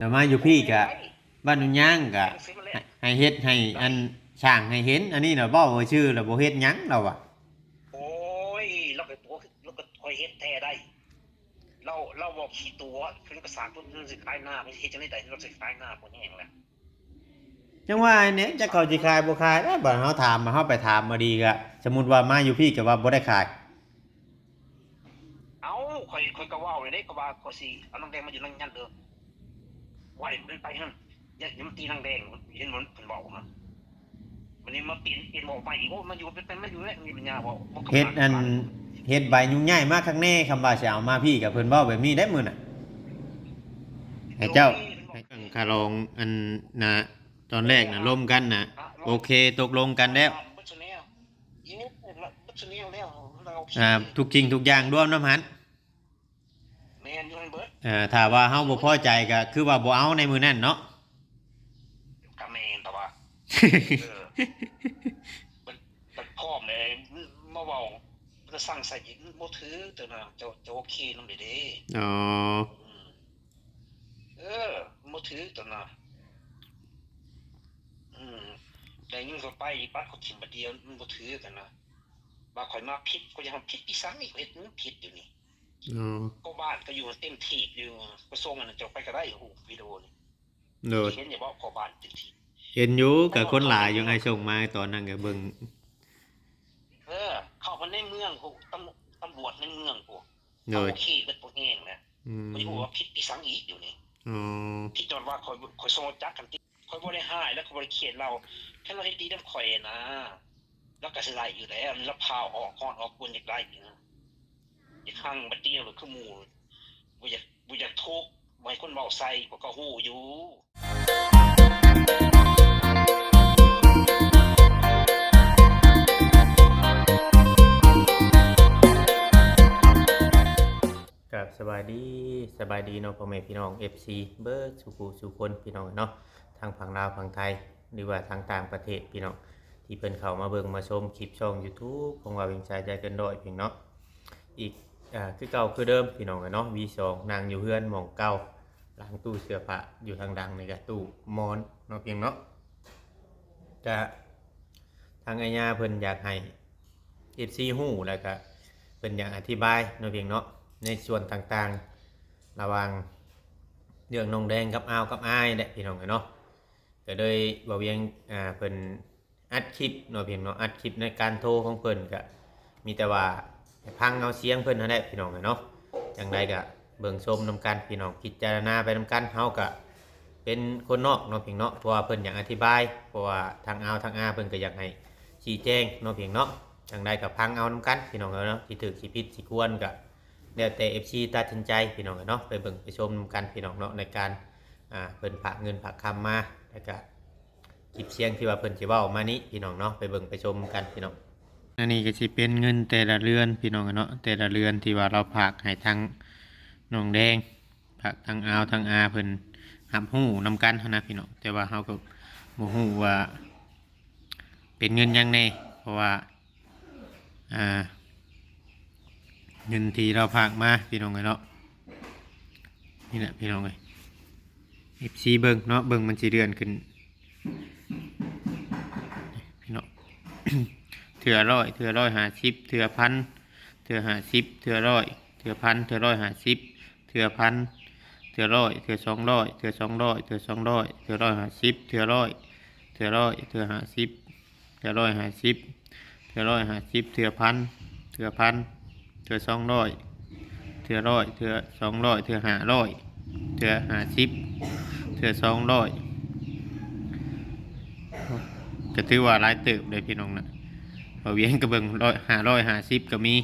ແລ້ວມາຢູ່ພີ້ກະ ບ້ານຫຍ້າງກະໃຫ້ເຮັດໃຫ້ອັນຊ່າງໃຫ້ເຫັນ ອັນນີ້ນະເວົ້າຊື່ລະບໍ່ເຮັດຫຍັງລາວວ່າ. ໂອ້ຍ ລາວກໍຕົວະ ລາວກໍຄ່ອຍເຮັດແທ້ໃດ໋ ລາວ ລາວເວົ້າຂີ້ຕົວະ ຄືລາວກໍສ້າງຕົວະ ລາວຊິຂາຍນາ ມັນຊິເຮັດຈັ່ງໃດໄດ້ ລາວຊິຂາຍນາບໍ່ແຮງແລ້ວ. ຈັ່ງວ່າແຫຼະ ຈັກເຂົາຊິຂາຍບໍ່ຂາຍແລ້ວ ບາດເຮົາຖາມ ເຮົາໄປຖາມມາດີກະ ສົມມຸດວ່າມາຢູ່ພີ້ກະວ່າບໍ່ໄດ້ຂາຍ. ເອົ້າ ຂ້ອຍ ຂ້ອຍກໍເວົ້າແລ້ວເດ້ ກໍວ່າຂ້ອຍຊິເອົານ້ອງແດງມາຢູ່ນຳຍັນເດີ ໄວ້ມັນໄປຫັ້ນ ຢ່າ ຢ່າມາຕີນາງແດງ ເຫັນບໍ່ເພິ່ນເວົ້າຫັ້ນ ບັດນີ້ມາປ່ຽນ ປ່ຽນເວົ້າໃໝ່ອີກ ໂອ້ ມາຢູ່ ໄປ ໄປ ມາຢູ່ແລ້ວ ມີປັນຍາເວົ້າ ບໍ່ ເຮັດອັນ ເຮັດໃບຫຍຸ້ງຍ້າຍມາຄັກແນ່ ຄຳວ່າຊິເອົາມາພີ້ກະເພິ່ນເວົ້າແບບນີ້ໄດ໋ມື້ນະ ໃຫ້ເຈົ້າ ໂອ້ຍ ເລື່ອງຄ່າລອງອັນນະ ຕອນແລກນະລົມກັນນະ ໂອເຄ ຕົກລົງກັນແລ້ວ ເບິດຊຸແນວ ເອີ ເບິດຊຸແນວແລ້ວ ອ່າ ທຸກສິ່ງທຸກຢ່າງລວມນຳຫັ້ນ ແມ່ນຢູ່ຫັ້ນເບິດ ເອີ ຖ້າວ່າເຮົາບໍ່ພໍໃຈກະຄືວ່າບໍ່ເອົາໃນມື້ນັ້ນເນາະ ກະແມ່ນ ແຕ່ວ່າ ເອີ ເບິດ ເບິດພ້ອມເລີຍ ມາເວົ້າ ມາສັ່ງໃສ່ອີກ ມັນບໍ່ຖືກ ໂຕນັ້ນ ເຈົ້າ ເຈົ້າໂອເຄນຳເດ ອໍ ອືມ ເອີ ມັນບໍ່ຖືກໂຕນັ້ນ ອືມ ໄດ້ເງິນເຂົ້າໄປ ບັດເຂົາຖິ້ມບາດດຽວ ມັນບໍ່ຖືກຫັ້ນນະ ວ່າຂ້ອຍມາຜິດ ຂ້ອຍຢາກໃຫ້ຜິດອີ່ສັງອີກ ເຮັດມັນຜິດຢູ່ນີ້ ອໍ ກໍບ້ານກໍຢູ່ເຕັມທີ່ຢູ່ ກະສົ່ງອັນນັ້ນເຈົ້າໄປກໍໄດ້ ຮູບວິດີໂອນີ້ ໂດຍ ເຫັນຢູ່ບໍ່ ພໍ່ບ້ານເຕັມທີ່ ເຫັນຢູ່ ກະຄົນຫຼາຍຢູ່ ໃຫ້ສົ່ງມາຕອນນັ້ນກະເບິ່ງ ເອີ ເຂົ້າມາໃນເມືອງ ຕຳ ຕຳຫຼວດໃນເມືອງພຸ້ນ ໂດຍ ໂອເຄ ເບິດບໍ່ແຮງແລ້ວ ອືມ ບໍ່ຮູ້ວ່າຜິດອີ່ສັງອີກຢູ່ນີ້ ອໍ ຜິດຍ້ອນວ່າຂ້ອຍ ຂ້ອຍສົ່ງຈັກກັນຕິ ຂ້ອຍບໍ່ໄດ້ຮ້າຍ ແລະ ຂ້ອຍບໍ່ໄດ້ຄຽດລາວ ຄັນລາວເຮັດດີນຳຂ້ອຍນະ ລາວກໍຊິໄດ້ຢູ່ແລ້ວ ລາວພາວອອກຮ້ອນອອກກົນຢາກໄດ້ນະ ຢາກຮັ່ງບາດດຽວ ຄືໝູ່ ບໍ່ຢາກ ບໍ່ຢາກທຸກ ບໍ່ໃຫ້ຄົນເວົ້າໃສ່ ຂ້ອຍກໍຮູ້ຢູ່. ກາບສະບາຍດີ ສະບາຍດີເນາະ ພໍ່ແມ່ພີ່ນ້ອງ ເອັຟຊີ ເບິດສູ່ຜູ້ສູ່ຄົນ ພີ່ນ້ອງເນາະ ທັງຝັ່ງລາວຝັ່ງໄທ ຫຼືວ່າທາງຕ່າງປະເທດ ພີ່ນ້ອງ ທີ່ເພິ່ນເຂົ້າມາເບິ່ງມາຊົມຄລິບຊ່ອງຢູທູບຂອງບ່າວວຽງຊາຍໃຈເກີນຮ້ອຍ ພີ່ນ້ອງເນາະ. ອີກ ອ່າ ຄືເກົ່າຄືເດີມ ພີ່ນ້ອງເອີຍເນາະ ວີສອງ ນັ່ງຢູ່ເຮືອນໝ່ອງເກົ່າ ຫຼັງຕູ້ເສື້ອຜ້າ ຢູ່ທາງຫຼັງນີ້ກະຕູ້ໝອນເນາະ ພີ່ນ້ອງເນາະ. ກະທາງອາຍາເພິ່ນຢາກໃຫ້ເອັຟຊີຮູ້ ແລ້ວກະເພິ່ນຢາກອະທິບາຍເນາະ ພີ່ນ້ອງເນາະ ໃນສ່ວນຕ່າງໆ ລະຫວ່າງເລື່ອງນ້ອງແດງກັບອາວກັບອາຍແຫຼະ ພີ່ນ້ອງເອີຍເນາະ. ກະເລີຍບ່າວວຽງ ອ່າ ເພິ່ນ ອັດຄລິບເນາະ ພີ່ນ້ອງເນາະ ອັດຄລິບໃນການໂທຂອງເພິ່ນ ກະມີແຕ່ວ່າໃຫ້ຟັງເອົາສຽງເພິ່ນຫັ້ນແຫຼະ ພີ່ນ້ອງເອີຍເນາະ. ຈັ່ງໃດກະເບິ່ງຊົມນຳກັນ ພີ່ນ້ອງ ພິຈາລະນາໄປນຳກັນ. ເຮົາກະເປັນຄົນນອກເນາະ ພີ່ນ້ອງເນາະ ເພາະວ່າເພິ່ນຢາກອະທິບາຍ ເພາະວ່າທາງອາວທາງອາເພິ່ນກະຢາກໃຫ້ຊີ້ແຈງເນາະ ພີ່ນ້ອງເນາະ. ຈັ່ງໃດກະຟັງເອົານຳກັນ ພີ່ນ້ອງເອີຍເນາະ ຊິຖືກຊິຜິດຊິຄວນກະແລ້ວແຕ່ເອັຟຊີຕັດສິນໃຈ ພີ່ນ້ອງເອີຍເນາະ. ໄປເບິ່ງໄປຊົມນຳກັນ ພີ່ນ້ອງເນາະ ໃນການ ອ່າ ເພິ່ນຝາກເງິນຝາກຄຳມາ ແລ້ວກະ ຄລິບສຽງທີ່ວ່າເພິ່ນຊິເວົ້າມານີ້ ພີ່ນ້ອງເນາະ ໄປເບິ່ງໄປຊົມນຳກັນ ພີ່ນ້ອງ. ອັນນີ້ກະຊິເປັນເງິນແຕ່ລະເດືອນ ພີ່ນ້ອງເນາະ ແຕ່ລະເດືອນທີ່ວ່າລາວຝາກໃຫ້ທາງນ້ອງແດງ ຝາກທາງອາວທາງອາເພິ່ນຮັບຮູ້ນຳກັນຫັ້ນນະ ພີ່ນ້ອງ. ແຕ່ວ່າເຮົາກໍບໍ່ຮູ້ວ່າເປັນເງິນຫຍັງແດ່ ເພາະວ່າ ອ່າ ເງິນທີ່ລາວຝາກມາ ພີ່ນ້ອງເອີຍເນາະ. ນີ້ແຫຼະ ພີ່ນ້ອງເອີຍ ເອັຟຊີເບິ່ງເນາະ ເບິ່ງມັນຊິເລື່ອນຂຶ້ນ ພີ່ນ້ອງ ເທື່ອຮ້ອຍ ເທື່ອຮ້ອຍຫ້າສິບ ເທື່ອພັນ ເທື່ອຫ້າສິບ ເທື່ອຮ້ອຍ ເທື່ອພັນ ເທື່ອຮ້ອຍຫ້າສິບ ເທື່ອພັນ ເທື່ອຮ້ອຍ ເທື່ອສອງຮ້ອຍ ເທື່ອສອງຮ້ອຍ ເທື່ອສອງຮ້ອຍ ເທື່ອຮ້ອຍຫ້າສິບ ເທື່ອຮ້ອຍ ເທື່ອຮ້ອຍ ເທື່ອຫ້າສິບ ເທື່ອຮ້ອຍຫ້າສິບ ເທື່ອຮ້ອຍຫ້າສິບ ເທື່ອພັນ ເທື່ອພັນ ເທື່ອສອງຮ້ອຍ ເທື່ອຮ້ອຍ ເທື່ອສອງຮ້ອຍ ເທື່ອຫ້າຮ້ອຍ ເທື່ອຫ້າສິບ ເທື່ອສອງຮ້ອຍ ກະຖືວ່າຫຼາຍເຕີບເດ້ ພີ່ນ້ອງນະ. ບ່າວວຽງກະເບິ່ງຮ້ອຍ ຫ້າຮ້ອຍຫ້າສິບກະມີ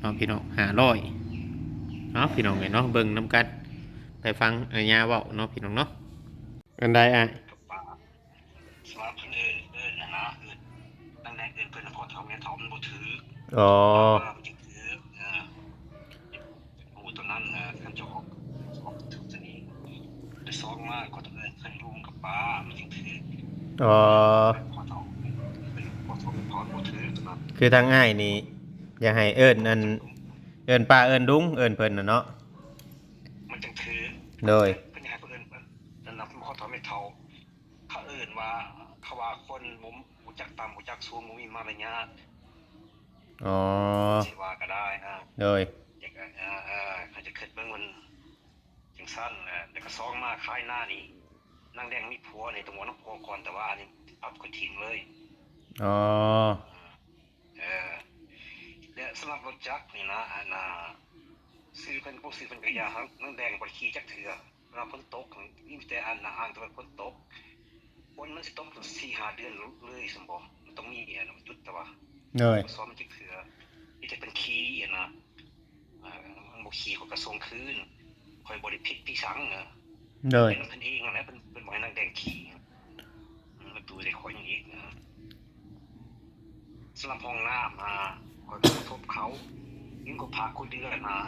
ເນາະ ພີ່ນ້ອງ ຫ້າຮ້ອຍ. ເອົາ ພີ່ນ້ອງເອີຍເນາະ ເບິ່ງນຳກັນ ໄປຟັງອາຍາເວົ້າເນາະ ພີ່ນ້ອງເນາະ. ອັນໃດອ້າຍ? ວ່າເພິ່ນເອີ້ນ ເອີ້ນຫັ້ນນະ ເອີ້ນ ນາງແດງເອີ້ນເພິ່ນ ພໍ່ເຖົ້າແມ່ເຖົ້າມັນບໍ່ຖືກ ອໍ ມັນຈຶ່ງຖືກ ເອີ ຮູ້ຕົວນັ້ນນະ ຄັນຈະອອກ ອອກຖືກຕົວນີ້ ໄດ້ຊອງມາກໍຕ້ອງເອີ້ນເພິ່ນລຸງກັບປ້າ ມັນຈຶ່ງຖືກ ອໍ ພໍ່ເຖົ້າ ເປັນພໍ່ເຖົ້າແມ່ເຖົ້າບໍ່ຖືກຕົວນັ້ນ. ຄືທາງອ້າຍນີ້ຢາກໃຫ້ເອີ້ນອັນ ເອີ້ນປ້າເອີ້ນລຸງ ເອີ້ນເພິ່ນນະເນາະ ມັນຈັ່ງຖືກ ໂດຍ ເພິ່ນຢາກໃຫ້ ເຖົ້າແມ່ເຖົ້າ ເຂົາເອີ້ນວ່າ ເຂົາວ່າຄົນບໍ່ຮູ້ຈັກຕ່ຳ ຮູ້ຈັກສູງ ບໍ່ມີມາລະຍາດ. ອໍ ຊິວ່າກໍໄດ້ນະ. ໂດຍ ຢາກ ເອີ ເອີ ເຂົາຈະຄິດເບິ່ງມັນຈັ່ງຊັ້ນແຫຼະ. ແລ້ວກໍສອງມາຂາຍນານີ້ ນາງແດງມີຜົວນີ້ ຕ້ອງເວົ້ານຳຜົວກ່ອນ ແຕ່ວ່າອັນນີ້ປັບກໍຖິ້ມເລີຍ. ອໍ ເອີ ແລະ ສຳລັບລົດຈັກນີ້ນະ ອັນນ່າ ຊື້ເພິ່ນ ບໍ່ຊື້ເພິ່ນກໍຢ່າ ນາງແດງບໍ່ໄດ້ຂີ່ຈັກເທື່ອ. ເວລາຝົນຕົກ ມີແຕ່ອັນນ່າ ອ້າງແຕ່ວ່າຝົນຕົກ. ຝົນມັນຊິຕົກສີ່ຫ້າເດືອນເລີຍຊັ້ນບໍ? ມັນຕ້ອງມີອັນນັ້ນ ມັນຢຸດແຕ່ວ່າ ໂດຍ ບໍ່ຊ້ອມຈັກເທື່ອ. ມີແຕ່ເພິ່ນຂີ່ອັນນ່າ ອ່າ ມັນບໍ່ຂີ່ ຂ້ອຍກໍສົ່ງຄືນ. ຂ້ອຍບໍ່ໄດ້ຜິດພິສັງນະ. ໂດຍ ເປັນເພິ່ນເອງຫັ້ນແຫຼະ ເພິ່ນ ເພິ່ນບໍ່ໃຫ້ນາງແດງຂີ່. ອືມ ມັນດູແຕ່ຂ້ອຍຍັງອີກນະ. ສຳລັບຫ້ອງນ້ຳ ອ່າ ຂ້ອຍກໍສົມທົບເຂົາ. ເງິນກໍຝາກຄູ່ເດືອນ ອ່າ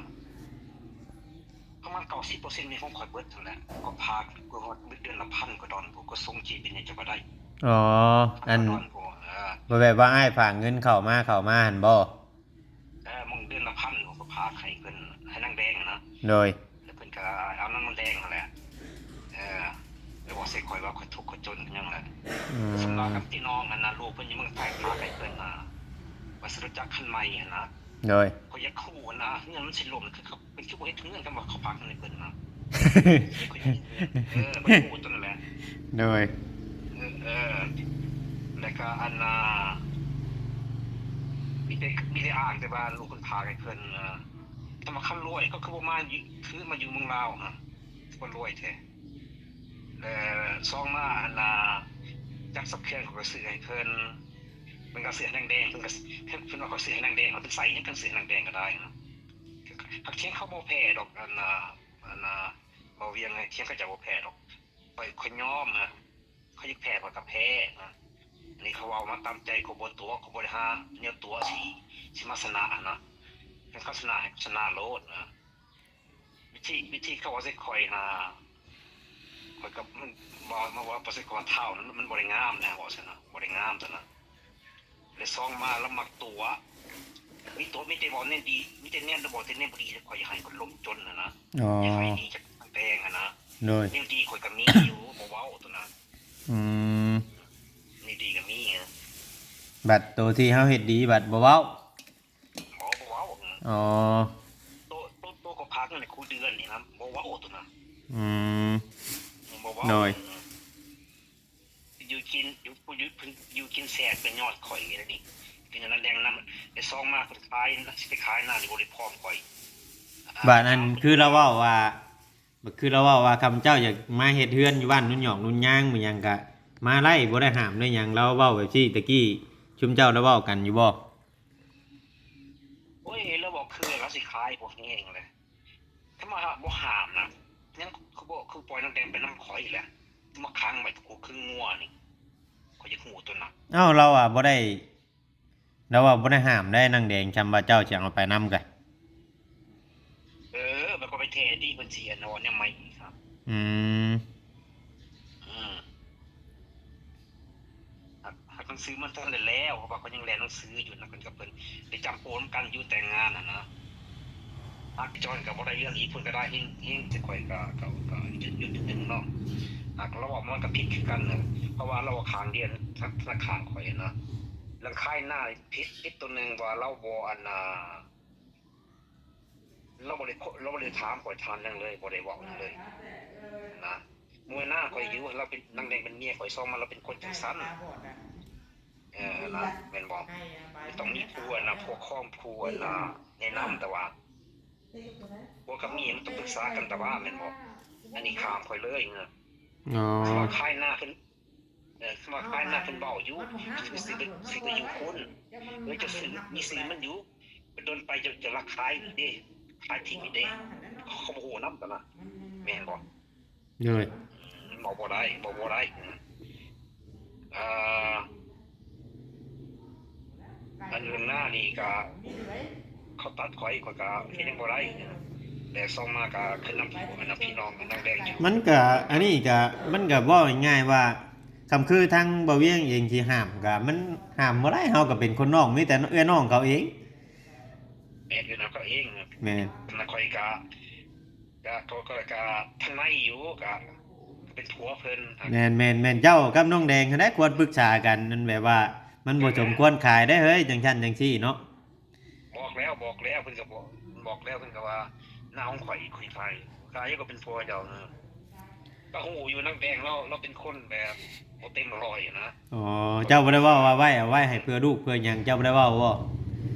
ປະມານເກົ້າສິບເປີເຊັນ ແມ່ນຂອງຂ້ອຍເບິດຫັ້ນແຫຼະ. ກໍຝາກ ກໍຮອດເດືອນລະພັນ ກໍດອນ ກໍສົ່ງຈີນເປັນຫຍັງຈະບໍ່ໄດ້. ອໍ ອັນ ດອນ ເອີ ບໍ່ແບບວ່າອ້າຍຝາກເງິນເຂົ້າມາ ເຂົ້າມາຫັ້ນບໍ? ເອີ ມັນເດືອນລະພັນ ກໍຝາກໃຫ້ເພິ່ນ ໃຫ້ນາງແດງນະ. ໂດຍ ແລ້ວເພິ່ນກໍເອົານຳນາງແດງຫັ້ນແຫຼະ. ເອີ ແລ້ວເວົ້າໃສ່ຂ້ອຍວ່າຂ້ອຍທຸກຂ້ອຍຈົນຫຍັງແຫຼະ. ອືມ ສຳລັບກັບພີ່ນ້ອງຫັ້ນນະ ລູກເພິ່ນຢູ່ເມືອງໄທ ຝາກໃຫ້ເພິ່ນນະ ວ່າຊື້ລົດຈັກຄັນໃໝ່ຫັ້ນນະ. ໂດຍ ຂ້ອຍຢາກຮູ້ຫັ້ນນະ ເຮືອນມັນຊິລົ້ມ ຄືເຂົາ ເພິ່ນຄືບໍ່ເຮັດເຮືອນ ຄັນວ່າເຂົາຝາກເງິນໃຫ້ເພິ່ນນະ. ເອີ ເພິ່ນຮູ້ຕົວນັ້ນແຫຼະ. ໂດຍ ເອີ ເອີ ແລ້ວກໍອັນນ່າ ມີແຕ່ ມີແຕ່ອ້າງແຕ່ວ່າລູກເພິ່ນຝາກໃຫ້ເພິ່ນນະ. ຖ້າວ່າຄັນລວຍ ເຂົາຄືບໍ່ມາຢູ່ ຄືມາຢູ່ເມືອງລາວຫັ້ນ ຄືບໍ່ລວຍແທ້. ແລະ ສອງມາອັນນ່າ ຈັກສັກເຄື່ອງ ເຂົາກໍຊື້ໃຫ້ເພິ່ນ. ເພິ່ນກໍຊື້ໃຫ້ນາງແດງ ເພິ່ນກໍ ເພິ່ນວ່າເຂົາຊື້ໃຫ້ນາງແດງ ເພິ່ນໃສ່ຫຍັງ ເພິ່ນຊື້ໃຫ້ນາງແດງກໍໄດ້ນະ. ຫາກຖຽງເຂົາບໍ່ແພ້ດອກ ອັນນ່າ ອັນນ່າ ເວົ້າວຽງໃຫ້ຖຽງເຂົາເຈົ້າບໍ່ແພ້ດອກ. ຂ້ອຍ ຂ້ອຍຍອມນະ ເຂົາຢາກແພ້ຂ້ອຍກໍແພ້ນະ. ອັນນີ້ເຂົາເວົ້າມາຕາມໃຈ ເຂົາບໍ່ຕົວະ ເຂົາບໍ່ໄດ້ຫາແນວຕົວະ ຊິ ຊິມາຊະນະຫັ້ນນະ. ຄັນເຂົາຊະນະໃຫ້ເຂົາຊະນະໂລດນະ. ວິທີ ວິທີເຂົາເວົ້າໃສ່ຂ້ອຍນະ ຂ້ອຍກໍ ມັນເວົ້າ ມາເວົ້າໃສ່ຂ້ອຍວ່າທ້າວນັ້ນ ມັນບໍ່ໄດ້ງາມນະ ເວົ້າຊັ້ນນະ ບໍ່ໄດ້ງາມຊັ້ນນະ. ແລະ ສອງມາລະມັກຕົວະ ມີຕົວະ ມີແຕ່ເວົ້າແນວດີ ມີແຕ່ແນວ ເວົ້າແຕ່ແນວບໍ່ດີ ຂ້ອຍຢາກໃຫ້ຄົນລົ້ມຈົນຫັ້ນນະ. ອໍ ຢາກໃຫ້ໜີຈາກກຳແພງຫັ້ນນະ. ໂດຍ ແນວດີຂ້ອຍກໍມີຢູ່ ບໍ່ເວົ້າຕົວະນະ. ອືມ ແນວດີກໍມີ. ບັດໂຕທີ່ເຮົາເຮັດດີບັດບໍ່ເວົ້າ. ບໍ່ ບໍ່ເວົ້າ. ອໍ ໂຕ ໂຕ ໂຕກໍພາກັນໃນຄູ່ເດືອນນີ້ນະ ບໍ່ເວົ້າຕົວະນະ. ອືມ ບໍ່ເວົ້າ. ໂດຍ ຢູ່ກິນ ຢູ່ ຢູ່ ຢູ່ກິນແຊບເປັນຍອດຂ້ອຍນີ້. ເປັນອັນນັ້ນແດງນຳ ໄດ້ຊອງມາ ເພິ່ນຂາຍ ຊິໄປຂາຍນານີ້ບໍ່ໄດ້ພ້ອມຂ້ອຍ. ບາດນັ້ນຄືລາວເວົ້າວ່າ ບາດຄືລາວເວົ້າວ່າ ຂ້າພະເຈົ້າຢາກມາເຮັດເຮືອນຢູ່ບ້ານນຸນຫຍອກນຸນຍາງ ມີຫຍັງກະມາໄດ້ ບໍ່ໄດ້ຫ້າມໄດ້ຫຍັງ. ລາວເວົ້າແບບຊີ້ ຕະກີ້ຊຸມເຈົ້າລາວເວົ້າກັນຢູ່ບໍ່? ໂອ້ຍ ລາວເວົ້າຄືລາວຊິຂາຍພວກແຮງແຫຼະ. ຖ້າມາບໍ່ຫ້າມນະ ຍັງຄືບໍ່ ຄືປ່ອຍນາງແດງໄປນຳຂ້ອຍແຫຼະ ມາຂັງໄວ້ຄືງົວນີ້ ຂ້ອຍຢາກຮູ້ຕົວນະ. ເອົ້າ ລາວວ່າບໍ່ໄດ້ ລາວວ່າບໍ່ໄດ້ຫ້າມໄດ້ນາງແດງ ຊ່ຳວ່າເຈົ້າຊິເອົາໄປນຳກະ. ເອີ ມັນກໍໄປແທ້ຕິ ເພິ່ນຊິອັນ ເອົາແນວໃໝ່ອີກ. ອືມ ອືມ ຫາກ ຫາກໜັງສືມັນທັນໄດ້ແລ້ວ ເພາະວ່າຂ້ອຍຍັງແລ່ນໜັງສືຢູ່ນຳກັນກັບເພິ່ນ ໄດ້ຈຳໂປນຳກັນຢູ່ແຕ່ງງານຫັ້ນນະ. ຫາກຈອນກໍບໍ່ໄດ້ເລື່ອງອີກ ເພິ່ນກໍໄດ້ເຮງ ເຮງໃສ່ຂ້ອຍ ກໍ ກໍ ກໍຢຸດ ຢຸດໜຶ່ງເນາະ. ຫາກລາວເວົ້າມັນກໍຜິດຄືກັນນະ ເພາະວ່າລາວເວົ້າຂ້າງດຽວ ທະ ທະນາຄານຂ້ອຍນະ ເລື່ອງຂາຍນາຜິດ ຜິດຕົວໜຶ່ງວ່າລາວບໍ່ ອັນນ່າ ລາວບໍ່ໄດ້ ລາວບໍ່ໄດ້ຖາມຂ້ອຍຖາມຫຍັງເລີຍ ບໍ່ໄດ້ເວົ້າຫຍັງເລີຍນະ. ເມື່ອໜ້າຂ້ອຍຢູ່ ລາວເປັນ ນາງແດງເປັນເມຍຂ້ອຍ ຊອງມາລາວເປັນຄົນຈັ່ງຊັ້ນ ເອີ ນະ ແມ່ນບໍ່? ຕ້ອງມີຜູ້ ອັນນ່າ ຜູ້ຄອງ ຜູ້ ອັນນ່າ ແນະນຳ ແຕ່ວ່າຜົວກັບເມຍມັນຕ້ອງປຶກສາກັນ ແຕ່ວ່າ ແມ່ນບໍ່? ອັນນີ້ຂ້າມຂ້ອຍເລີຍນະ. ອໍ ເຂົາວ່າຂາຍນາເພິ່ນ ເອີ ເຂົາວ່າຂາຍນາເພິ່ນເວົ້າຢູ່ ຊິໄປ ຊິໄປຢູ່ພຸ້ນ ເອີ ເຈົ້າຊື່ ມີຊື່ມັນຢູ່ ໂດນໄປເຈົ້າ ເຈົ້າລັກຂາຍເດ້ ຂາຍຖິ້ມເດ້ ເຂົາ ເຂົາບໍ່ຮູ້ນຳຕອນນະ ແມ່ນບໍ່? ໂດຍ ອືມ ເວົ້າບໍ່ໄດ້ ເວົ້າບໍ່ໄດ້. ເອີ ອັນເລື່ອງນານີ້ກະ ເຂົາຕັດຂ້ອຍ ຂ້ອຍກະເຮັດຫຍັງບໍ່ໄດ້ ແຕ່ຊອງມາກະຄືນຳ ອັນນຳພີ່ນ້ອງນາງແດງຢູ່. ມັນກະ ອັນນີ້ກະ ມັນກະເວົ້າງ່າຍໆວ່າ ຄຳຄືທາງບ່າວວຽງເອງຊິຫ້າມກະ ມັນຫ້າມບໍ່ໄດ້ ເຮົາກະເປັນຄົນນອກ ມີແຕ່ເອື້ອຍນ້ອງເຂົາເອງ. ແມ່ນ ເອື້ອຍນ້ອງເຂົາເອງ. ແມ່ນ ນະ ຂ້ອຍກະ ກະ ກໍ ກໍ ກະທາງໃນຢູ່ ກະ ເປັນຜົວເພິ່ນ. ແມ່ນໆໆ ເຈົ້າກັບນ້ອງແດງຫັ້ນແຫຼະຄວນປຶກສາກັນ ມັນແບບວ່າມັນບໍ່ສົມຄວນຂາຍເດ້ເຮີ້ຍ ຈັ່ງຊັ້ນຈັ່ງຊີ້ເນາະ. ບອກແລ້ວ ບອກແລ້ວ ເພິ່ນກໍບອກ ບອກແລ້ວ ເພິ່ນກໍວ່າ ໜ້າຂອງຂ້ອຍ ຂ້ອຍຂາຍ ຂາຍກໍເປັນຜົວເຈົ້ານະ. ກໍຮູ້ຢູ່ນາງແດງລາວ ລາວເປັນຄົນແບບບໍ່ເຕັມຮ້ອຍນະ. ອໍ ເຈົ້າບໍ່ໄດ້ເວົ້າວ່າໄວ້ ເອົາໄວ້ໃຫ້ເພື່ອລູກເພື່ອຫຍັງ ເຈົ້າບໍ່ໄດ້ເວົ້າບໍ່?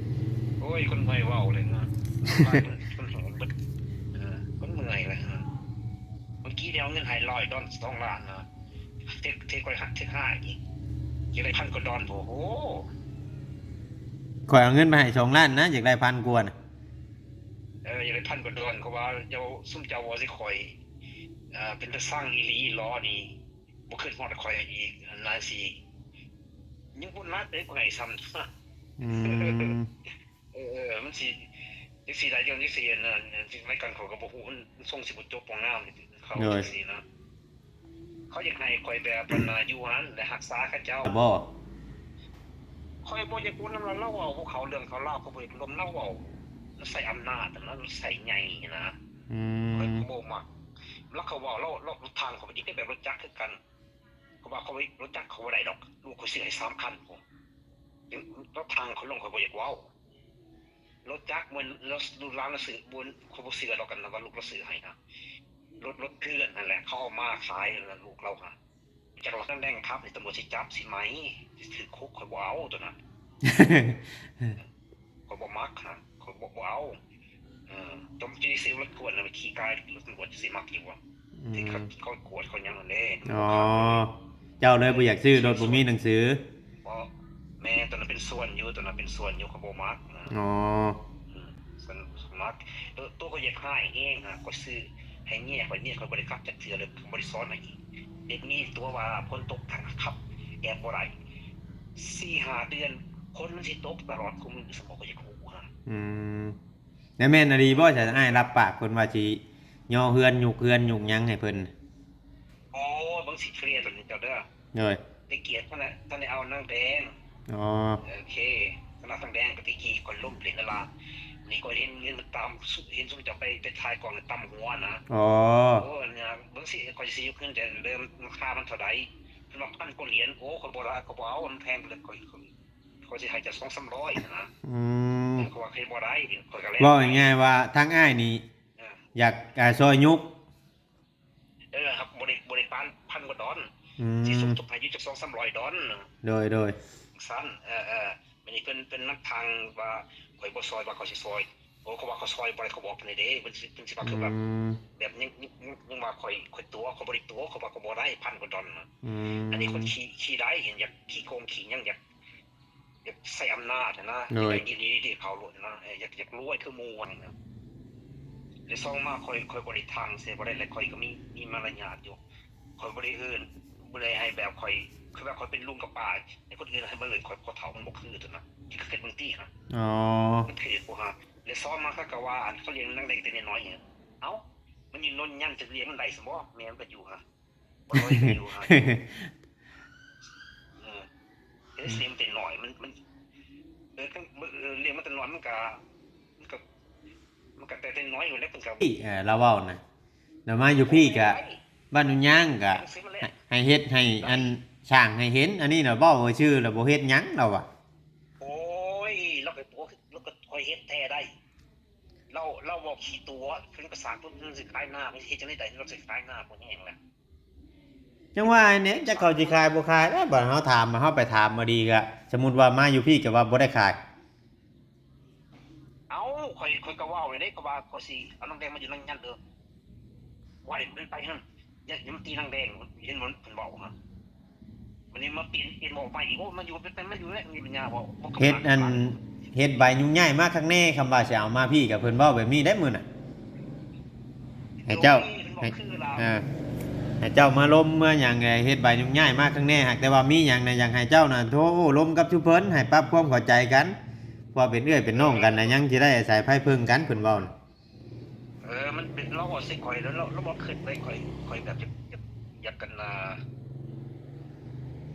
ໂອ້ຍ ຄົນເມື່ອຍເວົ້າເລີຍນະ ຄົນ ຄົນແຫ້ງເບິດ ເອີ ຄົນເມື່ອຍແຫຼະ. ເມື່ອກີ້ໄດ້ເອົາເງິນໃຫ້ຮ້ອຍດອນ ສອງລ້ານນະ ເທັກ ເທັກໄວ້ ເທັກຫ້າອີກ ຢາກໄດ້ພັນກວ່າດອນ. ໂອ້ໂຫ ຂ້ອຍເອົາເງິນໄປໃຫ້ສອງລ້ານນະ ຢາກໄດ້ພັນກວ່ານະ. ເອີ ຢາກໄດ້ພັນກວ່າດອນ ເພາະວ່າເຈົ້າ ຊຸມເຈົ້າເວົ້າໃສ່ຂ້ອຍ ເປັນຕາຊັງອີ່ຫຼີຫຼໍນີ້ ບໍ່ຄິດຮອດຂ້ອຍອີກ ນາງຊິ ຍັງບໍ່ໜັກເດ້ ຂ້ອຍໃຫ້ຊ້ຳ. ອືມ ເອີ ເອີ ມັນຊິ ຈັ່ງຊີ້ໄດ້ ຈັ່ງຊີ້ ອັນນັ້ນ ລາຍການເຂົາກໍບໍ່ຮູ້ ມັນ ມັນຊົງຊິບໍ່ຈົບບໍ່ງາມ ເຂົາ ໂດຍ ຈັ່ງຊີ້ນະ. ເຂົາຢາກໃຫ້ຂ້ອຍແບບ ອັນນ່າ ຢູ່ຫັ້ນ ແລະ ຮັກສາເຂົາເຈົ້າ. ບໍ່ ຂ້ອຍບໍ່ຢາກລົມນຳລາວ ລາວເວົ້າບໍ່ເຂົ້າເລື່ອງເຂົ້າລາວ ຂ້ອຍບໍ່ຢາກລົມລາວເວົ້າ. ລາວໃຊ້ອຳນາດນະ ລາວໃຊ້ໃຫຍ່ນະ. ອືມ ຂ້ອຍກໍບໍ່ມັກ ລາວກໍເວົ້າ ລາວ ລາວ ລາວຖາມຂ້ອຍ ຂ້ອຍກໍແບບບໍ່ຈັກຄືກັນ. ເພາະວ່າຂ້ອຍ ລົດຈັກຂ້ອຍບໍ່ໄດ້ດອກ ລູກຂ້ອຍຊື້ໃຫ້ສາມຄັນພຸ້ນ ລາວທາງຂ້ອຍລົງ ຂ້ອຍບໍ່ຢາກເວົ້າ. ລົດຈັກມັນ ລົດ ລູກຫຼານລາວຊື້ ບໍ່ ຂ້ອຍບໍ່ເຊື່ອດອກ ອັນວ່າລູກລາວຊື້ໃຫ້ນະ. ລົດ ລົດເພື່ອນຫັ້ນແຫຼະ ເຂົາເອົາມາຂາຍ ລູກລາວຫັ້ນ. ຈັກລະແດງຂັບນີ້ ຕຳຫຼວດຊິຈັບ ຊິໄໝ ຊິຖືກຄຸກ ຂ້ອຍບໍ່ເອົາໂຕນັ້ນ. ຂ້ອຍບໍ່ມັກຫັ້ນ ຂ້ອຍບໍ່ ບໍ່ເອົາ. ເອີ ຕົວຈິງຊື້ລົດກວດນະ ໄປຂີ່ກາຍລົດຕຳຫຼວດ ຊິມັກຢູ່ບໍ່? ອືມ ທີ່ເຂົາ ເຂົາກວດເຂົາຫຍັງຫັ້ນເດ້. ອໍ ເຈົ້າເລີຍບໍ່ຢາກຊື້ລົດບໍ່ມີໜັງສື. ບໍ່ ແມ່ນ ຕົວນັ້ນເປັນສ່ວນຢູ່ ຕົວນັ້ນເປັນສ່ວນຢູ່ ເຂົາບໍ່ມັກນະ. ອໍ ອືມ ສ່ວນ ສ່ວນມັກ ຕົວ ຕົວຂ້ອຍຢາກຮ້າຍແຮງນະ ຂ້ອຍຊື້ໃຫ້ເມຍຂ້ອຍ ເມຍຂ້ອຍບໍ່ໄດ້ຂັບຈັກເທື່ອເລີຍ ບໍ່ໄດ້ສອນໃຫ້ອີກ. ເດັກນີ້ຕົວວ່າຝົນຕົກຂັບແອບບໍ່ໄດ້ ສີ່ຫ້າເດືອນ ຝົນມັນຊິຕົກຕະຫຼອດຄູ່ມື້ ສະໝໍ ຂ້ອຍຢາກຮູ້ຫັ້ນ. ອືມ ແລ້ວແມ່ນອີ່ຫຼີບໍ່ ຊັ້ນອ້າຍຮັບປາກເພິ່ນວ່າຊິຍໍເຮືອນ ຍົກເຮືອນ ຍົກຫຍັງໃຫ້ເພິ່ນ? ໂອ້ ເບິ່ງຊິເຄລຍຕົວນີ້ເຈົ້າເດີ. ໂດຍ ແຕ່ກຽດ ທ່ານ ທ່ານໄດ້ເອົານາງແດງ. ອໍ ໂອເຄ ສຳລັບນາງແດງ ກໍແຕ່ກີ້ຂ້ອຍລົມຫຼິ້ນນະລະ ນີ້ຂ້ອຍເຫັນ ເຫັນມັນຕາມ ເຫັນຊຸມເຈົ້າໄປ ໄປຖ່າຍກ້ອງຕຳຫົວນະ. ອໍ ໂອ້ ອັນນີ້ເບິ່ງຊິ ຂ້ອຍຊິຍົກເງິນ ແຕ່ເລີ່ມລາຄາມັນເທົ່າໃດ? ເພິ່ນວ່າພັນກວ່າຫຼຽນ. ໂອ້ ຂ້ອຍບໍ່ລະ ຂ້ອຍບໍ່ເອົາ ມັນແພງເກີນ ຂ້ອຍ ຂ້ອຍ ຂ້ອຍຊິໃຫ້ເຈົ້າສອງສາມຮ້ອຍນະ. ອືມ ຂ້ອຍວ່າຂ້ອຍບໍ່ໄດ້ ຂ້ອຍກໍແລ້ວ ເວົ້າງ່າຍໆວ່າທາງອ້າຍນີ້ ເອີ ຢາກ ອ່າ ຊ່ອຍຍົກ. ເອີ ເຮົາບໍ່ໄດ້ ບໍ່ໄດ້ປານພັນກວ່າດອນ. ອືມ ຊິສົມທົບໃຫ້ຢູ່ຈັກສອງສາມຮ້ອຍດອນ. ໂດຍ ໂດຍ ຊັ້ນ ເອີ ເອີ ບາດນີ້ເພິ່ນ ເພິ່ນນຳທາງວ່າຂ້ອຍບໍ່ຊ່ອຍ ວ່າຂ້ອຍຊິຊ່ອຍ. ໂອ້ ເຂົາວ່າເຂົາຊ່ອຍບໍ່ໄດ້ ເຂົາບອກເພິ່ນເດ້ ເພິ່ນຊິ ເພິ່ນຊິວ່າຄືແບບ ອືມ ແບບຍັງ ຍັງ ຍັງວ່າຂ້ອຍ ຂ້ອຍຕົວະ ເຂົາບໍ່ໄດ້ຕົວະ ເຂົາວ່າເຂົາບໍ່ໄດ້ພັນກວ່າດອນນະ. ອືມ ອັນນີ້ຄົນຂີ້ ຂີ້ໄດ້ ຢາກຂີ້ໂກງຂີ້ຫຍັງ ຢາກ ຢາກໃຊ້ອຳນາດຫັ້ນນະ. ໂດຍ ຢາກໄດ້ດີໆ ເຂົ້າໂລດນະ ເອີ ຢາກ ຢາກລວຍຄືໝູ່ຫັ້ນນະ. ແລະ ສອງມາ ຂ້ອຍ ຂ້ອຍບໍ່ໄດ້ທັງໃສ່ ບໍ່ໄດ້ ແລະ ຂ້ອຍກໍມີ ມີມາລະຍາດຢູ່. ຂ້ອຍບໍ່ໄດ້ເອີ້ນ ບໍ່ໄດ້ໃຫ້ແບບຂ້ອຍ ຄືວ່າຂ້ອຍເປັນລຸງກັບປ້າ ໃຫ້ຄົນອື່ນໃຫ້ມາເອີ້ນຂ້ອຍພໍ່ເຖົ້າ ມັນບໍ່ຄືຕົວນະ ທີ່ເຂົາເຮັດເບິ່ງຕິຫະ. ອໍ ມັນຖືກບໍ່ຫະ? ແລະ ສອງມາ ເຂົາກໍວ່າ ອັນ ເຂົາລ້ຽງນາງແດງແຕ່ນ້ອຍໆ ເອົ້າ ມັນຢູ່ໂນນຍັນ ຈະລ້ຽງມັນໄດ້ຊັ້ນບໍ່? ແມ່ມັນກໍຢູ່ຫະ ບໍ່ໄດ້ຢູ່ຫາຢູ່. ເອີ ເຮັດໃຫ້ເລັງແຕ່ນ້ອຍ ມັນ ມັນ ເອີ ເອີ ເລັງມາແຕ່ນ້ອຍ ມັນກະ ມັນກະ ມັນກະແຕ່ ແຕ່ນ້ອຍຢູ່ແລ້ວ ເພິ່ນກະ ເອີ ລາວເວົ້ານະ ລາວມາຢູ່ພີ້ກະ ບ້ານຫຍຸ້ງຍາງກະ ໃຫ້ເຮັດໃຫ້ ອັນ ສ້າງໃຫ້ເຫັນ ອັນນີ້ນະ ເວົ້າຊື່ລະບໍ່ເຮັດຫຍັງ ລາວວ່າ. ໂອ້ຍ ລາວກໍ ລາວກໍຄ່ອຍເຮັດແທ້ໃດ໋ ລາວ ລາວເວົ້າຂີ້ຕົວະ ເພິ່ນກໍສ້າງ ເພິ່ນ ເພິ່ນຊິຂາຍນາ ເຮັດຈັ່ງໃດໄດ້ ລາວຊິຂາຍນາບໍ່ແຮງລະ. ຈັ່ງວ່າແຫຼະ ຈັກເຂົາຊິຂາຍບໍ່ຂາຍແລ້ວ ບາດເຮົາຖາມ ເຮົາໄປຖາມບໍ່ດີກະ ສົມມຸດວ່າມາຢູ່ພີ້ກະວ່າບໍ່ໄດ້ຂາຍ. ເອົ້າ ຂ້ອຍ ຂ້ອຍກະເວົ້າເດ້ ເຂົາວ່າຂ້ອຍຊິເອົານາງແດງມາຢູ່ນຳຍັນເດີ ວ່າໃຫ້ມັນໄປຫັ້ນ ຢ່າ ຢ່າມາຕີນາງແດງ ເຫັນບໍ່ເພິ່ນເວົ້າຫັ້ນ. ບັດນີ້ມາປ່ຽນ ປ່ຽນເວົ້າໃໝ່ອີກ ໂອ້ ມາຢູ່ ໄປ ໄປ ມາຢູ່ແລ້ວ ມີປັນຍາເວົ້າ ເຮັດອັນ ເຮັດໃບຫຍຸ້ງຍ້າຍມາຄັກແນ່ ຄຳວ່າຊິເອົາມາພີ້ກະເພິ່ນເວົ້າແບບນີ້ເດ້ມື້ນະ ໃຫ້ເຈົ້າ ໃຫ້ ເອີ ໃຫ້ເຈົ້າມາລົມມາຫຍັງ ເຮັດໃບຫຍຸ້ງຍ້າຍມາຄັກແນ່ ຫາກແຕ່ວ່າມີຫຍັງນະ ຢາກໃຫ້ເຈົ້ານະໂທໂອ້ລົມກັບຊຸມເພິ່ນ ໃຫ້ປັບຄວາມເຂົ້າໃຈກັນ ເພາະວ່າເປັນເອື້ອຍເປັນນ້ອງກັນນະ ຍັງຊິໄດ້ອາໄສໄພເພິ່ງກັນ ເພິ່ນເວົ້ານະ. ເອີ ມັນເປັນ ລາວເວົ້າໃສ່ຂ້ອຍ ລາວ ລາວ ລາວບໍ່ຄິດໄວ້ ຂ້ອຍ ຂ້ອຍແບບຢາກ ຢາກ ຢາກກັນນາ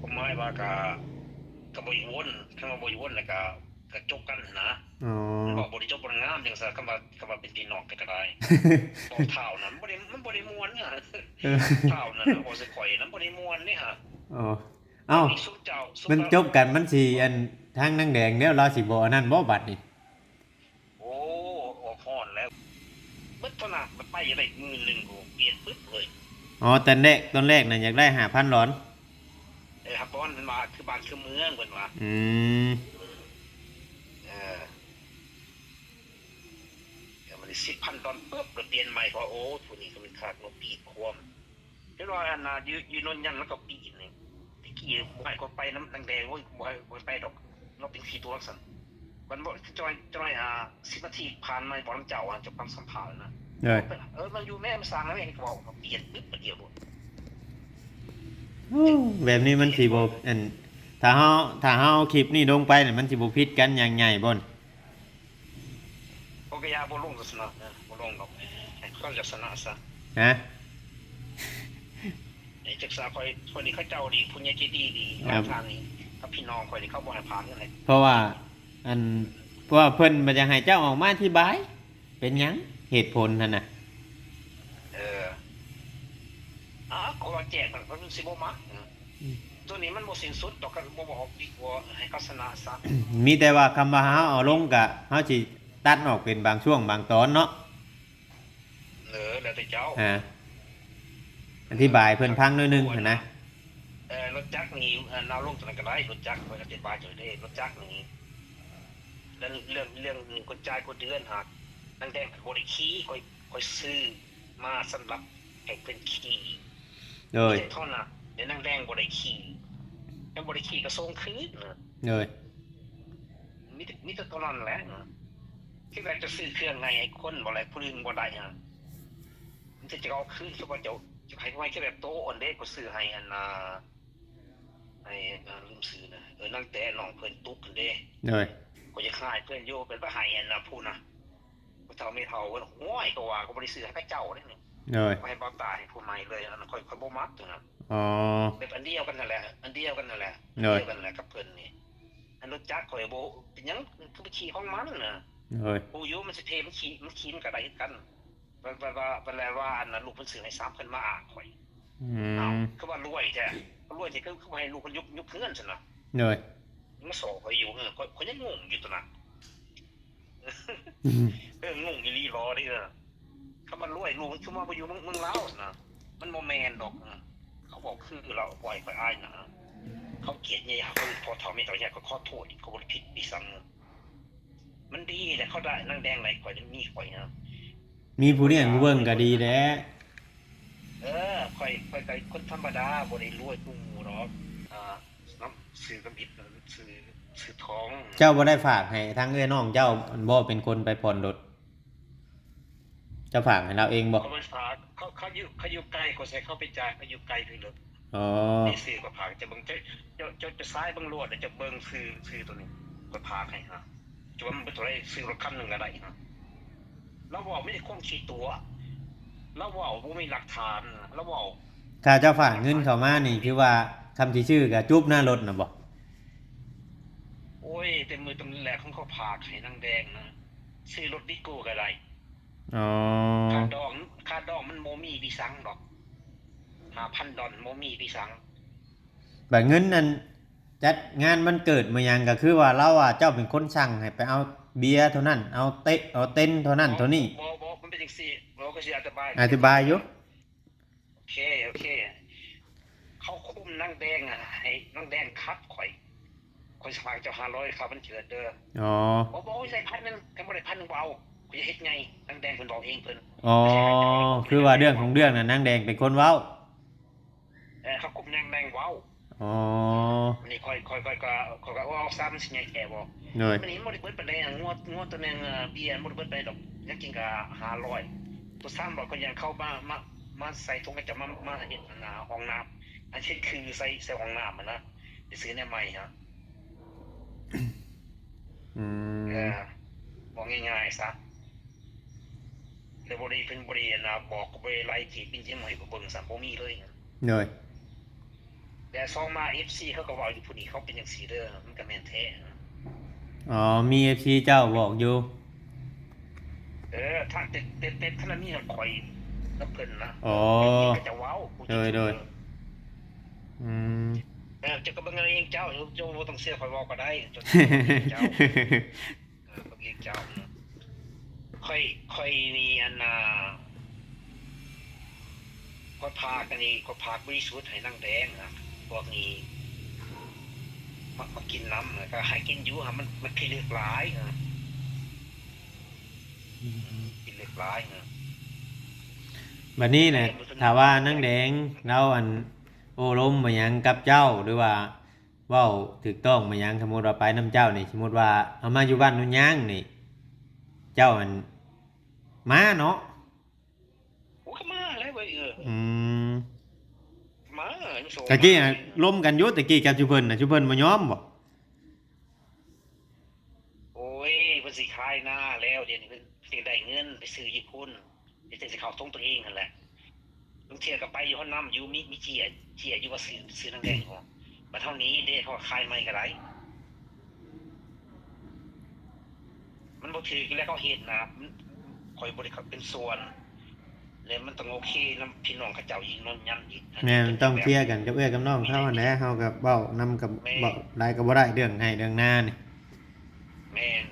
ຄວາມໝາຍວ່າກະ ກະບໍ່ຢູ່ວົນ ຄັນວ່າບໍ່ຢູ່ວົນແລ້ວກະ ກະຈົບກັນຫັ້ນນະ. ອໍ ມັນເວົ້າບໍ່ໄດ້ຈົບບໍ່ໄດ້ງາມຈັ່ງຊັ້ນ ຄຳວ່າ ຄຳວ່າເປັນພີ່ນ້ອງກັນກໍໄດ້. ບອກທ້າວນະ ມັນບໍ່ໄດ້ ມັນບໍ່ໄດ້ມ່ວນນະ ເອີ ທ້າວນະ ເວົ້າໃສ່ຂ້ອຍນະ ບໍ່ໄດ້ມ່ວນເດ້ຫະ. ອໍ ເອົ້າ ມັນຈົບກັນ ມັນຊິ ອັນ ທາງນາງແດງແລ້ວ ລາວຊິບໍ່ອັນນັ້ນບໍ່ບັດນີ້? ໂອ້ ອອກຮ້ອນແລ້ວ ເບິດເທົ່ານັ້ນ ມັນໄປໄດ້ໝື່ນໜຶ່ງ ໂອ້ ປ່ຽນປຶບເລີຍ. ອໍ ຕອນແລກ ຕອນແລກນະຢາກໄດ້ຫ້າພັນດອນ. ເອີ ຫ້າພັນດອນ ເພິ່ນວ່າຄືບ້ານຄືເມືອງ ເພິ່ນວ່າ. ອືມ ເອີ ເອີ ມັນສິບພັນດອນປຶບ ແລ້ວປ່ຽນໃໝ່ ເພາະ ໂອ້ ຜູ້ນີ້ກໍແມ່ນຄັກເນາະ ປີກຄວາມ ເຫັນວ່າອັນນ່າ ຢູ່ ຢູ່ໂນນຍັນ ແລ້ວກໍປີນີ້ ແຕ່ກີ້ບໍ່ໃຫ້ຂ້ອຍໄປນຳນາງແດງ ໂອ້ຍ ບໍ່ໃຫ້ ບໍ່ໃຫ້ໄປດອກ ເນາະ ເປັນຂີ້ຕົວະຊັ້ນ. ມັນບໍ່ ຈອຍ ຈອຍ ອ່າ ສິບນາທີຜ່ານມາ ບໍ່ນຳເຈົ້າ ເຈົ້າຄວາມສຳພານນະ ເອີ ເອີ ມາຢູ່ແມ່ ມາສ້າງແມ່ ກໍເວົ້າ ກໍປ່ຽນປຶບບາດດຽວໂລດ. ໂອ້ ແບບນີ້ມັນຊິບໍ່ ອັນ ຖ້າເຮົາ ຖ້າເຮົາເອົາຄລິບນີ້ລົງໄປນີ້ ມັນຊິບໍ່ຜິດກັນຫຍັງໃຫຍ່ບໍ່? ບໍ່ກະຢ່າ ບໍ່ລົງກໍຊະນະ ເອີ ບໍ່ລົງດອກ ໃຫ້ເຂົາເຈົ້າຊະນະຊະ. ຮະ? ໃຫ້ຈັກສາ ຂ້ອຍ ຄົນນີ້ເຂົາເຈົ້າດີ ຜູ້ໃຫຍ່ໃຈດີດີ ມາທາງນີ້ກັບພີ່ນ້ອງຂ້ອຍນີ້ ເຂົາບໍ່ໃຫ້ຜ່ານເລີຍ. ເພາະວ່າ ອັນ ເພາະວ່າເພິ່ນບໍ່ຢາກໃຫ້ເຈົ້າອອກມາອະທິບາຍ ເປັນຫຍັງ ເຫດຜົນຫັ້ນນະ. ເອີ ອາ ກໍວ່າແຈ້ງ ເພິ່ນ ເພິ່ນຊິບໍ່ມັກ. ອືມ ໂຕນີ້ມັນບໍ່ສິ້ນສຸດດອກ ຄັນບໍ່ບອກດີກວ່າໃຫ້ເຂົາຊະນະຊະ. ມີແຕ່ວ່າຄຳວ່າເຮົາເອົາລົງກະ ເຮົາຊິຕັດອອກເປັນບາງຊ່ວງບາງຕອນເນາະ. ເອີ ແລ້ວແຕ່ເຈົ້າ ອາ ອະທິບາຍເພິ່ນຟັງໜ້ອຍໜຶ່ງຫັ້ນນະ. ເອີ ລົດຈັກນີ້ ເອີ ເອົາລົງຕົວນັ້ນກໍໄດ້ ລົດຈັກ ຂ້ອຍອະທິບາຍເຈົ້າເດ້ ລົດຈັກນີ້ ເລື່ອງ ເລື່ອງ ເລື່ອງເງິນກວດຈ່າຍກວດເດືອນຫັ້ນ ນາງແດງເພິ່ນບໍ່ໄດ້ຂີ່ ຂ້ອຍ ຂ້ອຍຊື້ມາສຳລັບໃຫ້ເພິ່ນຂີ່. ໂດຍ ມີແຕ່ເທົ່ານັ້ນ ແລະ ນາງແດງບໍ່ໄດ້ຂີ່ ຄັນບໍ່ໄດ້ຂີ່ກໍສົ່ງຄືນ. ໂດຍ ມີແຕ່ ມີແຕ່ເທົ່ານັ້ນແຫຼະ. ຄືແບບຈະຊື້ເຄື່ອງໃຫ້ ໃຫ້ຄົນບໍ່ໄດ້ ຜູ້ອື່ນບໍ່ໄດ້ ມີແຕ່ຈະເອົາຄືນ. ຄືວ່າເຈົ້າ ຈະໃຫ້ ໃຫ້ຄືແບບໂຕອັນເດ້ ກໍຊື້ໃຫ້ອັນນ່າ ໃຫ້ ເອີ ລືມຊື່ນະ ເອີ ນາງແຕນ້ອງເພິ່ນຕຸກຫັ້ນເດ້. ໂດຍ ຂ້ອຍຢາກຂາຍເພິ່ນຢູ່ ເພິ່ນໄປໃຫ້ອັນນ່າ ຜູ້ນະ ຜູ້ເຖົ້າແມ່ເຖົ້າເພິ່ນ. ໂອ້ຍ ກໍວ່າກໍບໍ່ໄດ້ຊື້ໃຫ້ເຂົາເຈົ້າເດ້. ໂດຍ ຂ້ອຍໃຫ້ບ່າວຕາໃຫ້ຜູ້ໃໝ່ເລີຍ ອັນນັ້ນຂ້ອຍ ຂ້ອຍບໍ່ມັກຕົວນັ້ນ. ອໍ ແບບອັນດຽວກັນນັ້ນແຫຼະ ອັນດຽວກັນນັ້ນແຫຼະ. ໂດຍ ອັນດຽວກັນແຫຼະກັບເພິ່ນນີ້. ອັນລົດຈັກຂ້ອຍບໍ່ເປັນຫຍັງ ຄືໄປຂີ່ຂອງມັນນະ. ໂດຍ ຮູ້ຢູ່ມັນຊິເພ ມັນຂີ່ ມັນຂີ່ມັນກໍໄດ້ຄືກັນ. ເພິ່ນ ເພິ່ນວ່າ ເພິ່ນແລະວ່າ ອັນນັ້ນ ລູກເພິ່ນຊື້ໃຫ້ສາມ ເພິ່ນມາອ້າງຂ້ອຍ. ອືມ ອ້າວ ຄືວ່າລວຍແທ້ ລວຍແທ້ ຄື ຄືບໍ່ໃຫ້ລູກເພິ່ນຍຸບ ຍຸບເຮືອນຊັ້ນນະ. ໂດຍ ມາສໍ້ຂ້ອຍຢູ່ ເອີ ຂ້ອຍ ຂ້ອຍຍັງງົງຢູ່ຕົວນັ້ນ. ອືມ ເອີ ງົງອີ່ຫຼີຫຼໍເດ້. ເອີ ຄຳວ່າລວຍ ລູກເພິ່ນຄືມາບໍ່ຢູ່ເມືອງ ເມືອງລາວຊັ້ນນະ ມັນບໍ່ແມ່ນດອກ. ເອີ ເຂົາເວົ້າຄືລາວ ບໍ່ໃຫ້ຂ້ອຍອາຍນະ ເຂົາກຽດໃຫຍ່ ເຂົາເອີ້ນພໍ່ເຖົ້າແມ່ເຖົ້າໃຫຍ່ ຂ້ອຍຂໍໂທດ ເຂົາບໍ່ໄດ້ຜິດອີ່ສັງ. ມັນດີແຫຼະ ເຂົາໄດ້ນາງແດງໄດ້ ຂ້ອຍໄດ້ມີຂ້ອຍນະ ມີຜູ້ລ້ຽງຜູ້ເບິ່ງກໍດີແຫຼະ. ເອີ ຂ້ອຍ ຂ້ອຍກໍຄົນທຳມະດາ ບໍ່ໄດ້ລວຍຄືໝູ່ດອກ. ອ່າ ນຳ ຊື້ທຳອິດ ຊື້ ຊື້ທອງ. ເຈົ້າບໍ່ໄດ້ຝາກໃຫ້ທາງເອື້ອຍນ້ອງເຈົ້າ ອັນບໍ່ເປັນຄົນໄປຜ່ອນລົດ? ເຈົ້າຝາກໃຫ້ລາວເອງບໍ່? ຂ້ອຍບໍ່ໄດ້ຝາກ ເຂົາ ເຂົາຢູ່ ເຂົາຢູ່ໄກ ຂ້ອຍໃຫ້ເຂົາໄປຈ່າຍ ເຂົາຢູ່ໄກເລີຍ. ອໍ ໄດ້ຊື້ກໍຝາກ ເຈົ້າເບິ່ງ ເຈົ້າ ເຈົ້າ ເຈົ້າ ເຈົ້າສາຍເບິ່ງໂລດ ແລ້ວເຈົ້າເບິ່ງຊື່ ຊື່ໂຕນີ້ ຂ້ອຍຝາກໃຫ້ຫາ ຈະວ່າມັນເບິດເທົ່າໃດ ຊື້ລົດຄັນໜຶ່ງກໍໄດ້ຫາ. ລາວເວົ້າມີແຕ່ຄວາມຂີ້ຕົວະ ລາວເວົ້າບໍ່ມີຫຼັກຖານ ລາວເວົ້າ. ຖ້າເຈົ້າຝາກເງິນເຂົ້າມານີ້ ຄືວ່າຄຳຊິຊື້ກໍຈູບໜ້າລົດນະບໍ່? ໂອ້ຍ ແຕ່ມື້ຕຳແລກຂອງເຂົາຝາກໃຫ້ນາງແດງນະ ຊື້ລົດວີໂກ້ກໍໄດ້. ອໍ ຄ່າດອງ ຄ່າດອງມັນບໍ່ມີວິສັງດອກ ຫ້າພັນດອນບໍ່ມີວິສັງ. ບາດເງິນນັ້ນ ຈັດງານວັນເກີດມາຫຍັງ ກໍຄືວ່າລາວວ່າເຈົ້າເປັນຄົນສັ່ງໃຫ້ໄປເອົາເບຍເທົ່ານັ້ນ ເອົາເຕະ ເອົາເຕັນເທົ່ານັ້ນເທົ່ານີ້. ບໍ່ ບໍ່ ມັນເປັນຈັ່ງຊີ້ ເຮົາກໍຊິອະທິບາຍ ອະທິບາຍຢູ່. ໂອເຄ ໂອເຄ ເຂົາຄຸມນາງແດງ ໃຫ້ນາງແດງຂັບຂ້ອຍ ຂ້ອຍຊິຝາກເຈົ້າຫ້າຮ້ອຍ ຄ່າວັນເກີດເດີ. ອໍ ບໍ່ ບໍ່ ໃສ່ພັນໜຶ່ງ ຄັນບໍ່ໄດ້ພັນໜຶ່ງບໍ່ເອົາ ຂ້ອຍຈະເຮັດໃຫຍ່. ນາງແດງເພິ່ນເວົ້າເອງເພິ່ນ. ອໍ ຄືວ່າເລື່ອງຂອງເລື່ອງນະ ນາງແດງເປັນຄົນເວົ້າ. ເອີ ເຂົາກຸມນາງແດງເວົ້າ. ອໍ ນີ້ຂ້ອຍ ຂ້ອຍ ຂ້ອຍກໍ ຂ້ອຍກໍເວົ້າຊ້ຳ ຊິໃຫຍ່ແທ້ບໍ່? ໂດຍ ມື້ນີ້ບໍ່ໄດ້ເບິດປານໃດ ງົວ ງົວຕົວໜຶ່ງ ເອີ ເບຍບໍ່ໄດ້ເບິດປານໃດດອກ ຍັງກິນກໍຫ້າຮ້ອຍ ຕົວສາມຮ້ອຍ ຂ້ອຍຍັງເຂົ້າມາ ມາ ມາໃສ່ຖົງ ເຂົາເຈົ້າມາ ມາເຮັດອັນນ່າ ຫ້ອງນ້ຳ ອັນເຮັດຄືໃສ່ ໃສ່ຫ້ອງນ້ຳຫັ້ນນະ ໄປຊື້ແນວໃໝ່ຫະ. ອືມ ເອີ ເວົ້າງ່າຍໆຊະ ແຕ່ບໍ່ໄດ້ ເພິ່ນບໍ່ໄດ້ອັນນ່າ ບອກ ບໍ່ໄດ້ໄລ່ຈີບ ເປັນຫຍັງໃຫ້ເບິ່ງຊ້ຳ ບໍ່ມີເລີຍ. ໂດຍ ແຕ່ສອງມາ ເອັຟຊີ ເຂົາກໍເວົ້າຢູ່ ຜູ້ນີ້ເຂົາເປັນຈັ່ງຊີ້ເດີ ມັນກໍແມ່ນແທ້. ອໍ ມີເອັຟຊີເຈົ້າບອກຢູ່. ເອີ ຖ້າເຕັດ ເຕັດ ເຕັດ ຖ້າມີນຳຂ້ອຍນຳເພິ່ນນະ. ອໍ ເຂົາເຈົ້າເວົ້າ ໂດຍ ໂດຍ. ອືມ ເອີ ເຈົ້າກໍເບິ່ງເອົາເອງເຈົ້າ ເຈົ້າບໍ່ຕ້ອງເຊື່ອຂ້ອຍເວົ້າກໍໄດ້ ເຈົ້າເບິ່ງເອງເຈົ້າ. ເອີ ເບິ່ງເອງເຈົ້າ. ຂ້ອຍ ຂ້ອຍນີ້ ອັນນ່າ ຂ້ອຍພາກອັນນີ້ ຂ້ອຍພາກບໍລິສຸດໃຫ້ນາງແດງນະ ພວກນີ້ມາ ມາກິນນຳ ແລ້ວກໍໃຫ້ກິນຢູ່ ມັນ ມັນພິລຶກຫຼາຍ ອືມ ອືມ ພິລຶກຫຼາຍ. ບັດນີ້ນະ ຖ້າວ່ານາງແດງລາວ ອັນ ໂອ້ລົມມາຫຍັງກັບເຈົ້າ ຫຼືວ່າເວົ້າຖືກຕ້ອງມາຫຍັງ ສົມມຸດວ່າໄປນຳເຈົ້ານີ້ ສົມມຸດວ່າເຮົາມາຢູ່ບ້ານໂນນຍາງນີ້ ເຈົ້າ ອັນ ມາເນາະ. ໂອ້ ກໍມາແລ້ວເວີ້ຍ. ເອີ ອືມ ມາ ຕະກີ້ນະລົມກັນຢູ່ ຕະກີ້ກັບຊຸເພິ່ນນະ ຊຸເພິ່ນບໍ່ຍອມບໍ? ໂອ້ຍ ເພິ່ນຊິຂາຍນາແລ້ວ ດຽວນີ້ເພິ່ນຊິໄດ້ເງິນໄປຊື້ຢູ່ພຸ້ນ ມີແຕ່ຊິເຂົ້າຕົງຕົວເອງຫັ້ນແຫຼະ. ບາງເທື່ອກໍໄປຢູ່ຫັ້ນນຳຢູ່ ມີ ມີເຈ້ຍ ເຈ້ຍຢູ່ວ່າຊື້ ຊື້ນາງແດງ. ບັດເຮົາໜີເດ້ ເຮົາຂາຍໃໝ່ກໍໄດ້. ມັນບໍ່ຖືກຢູ່ແລ້ວ ເຂົາເຮັດນະ ມັນ ຂ້ອຍບໍ່ໄດ້ເຂົ້າເປັນສ່ວນ ແລະ ມັນຕ້ອງໂອເຄນຳພີ່ນ້ອງເຂົາເຈົ້າອີກເນາະ ນຳອີກ. ແມ່ນ ມັນຕ້ອງເຄຍກັນກັບເອື້ອຍກັບນ້ອງເຂົາຫັ້ນແຫຼະ ເຮົາກໍເວົ້ານຳກັບ ແມ່ນ ເວົ້າຫຼາຍກໍບໍ່ໄດ້ ເລື່ອງໄຮ່ເລື່ອງນານີ້. ແມ່ນ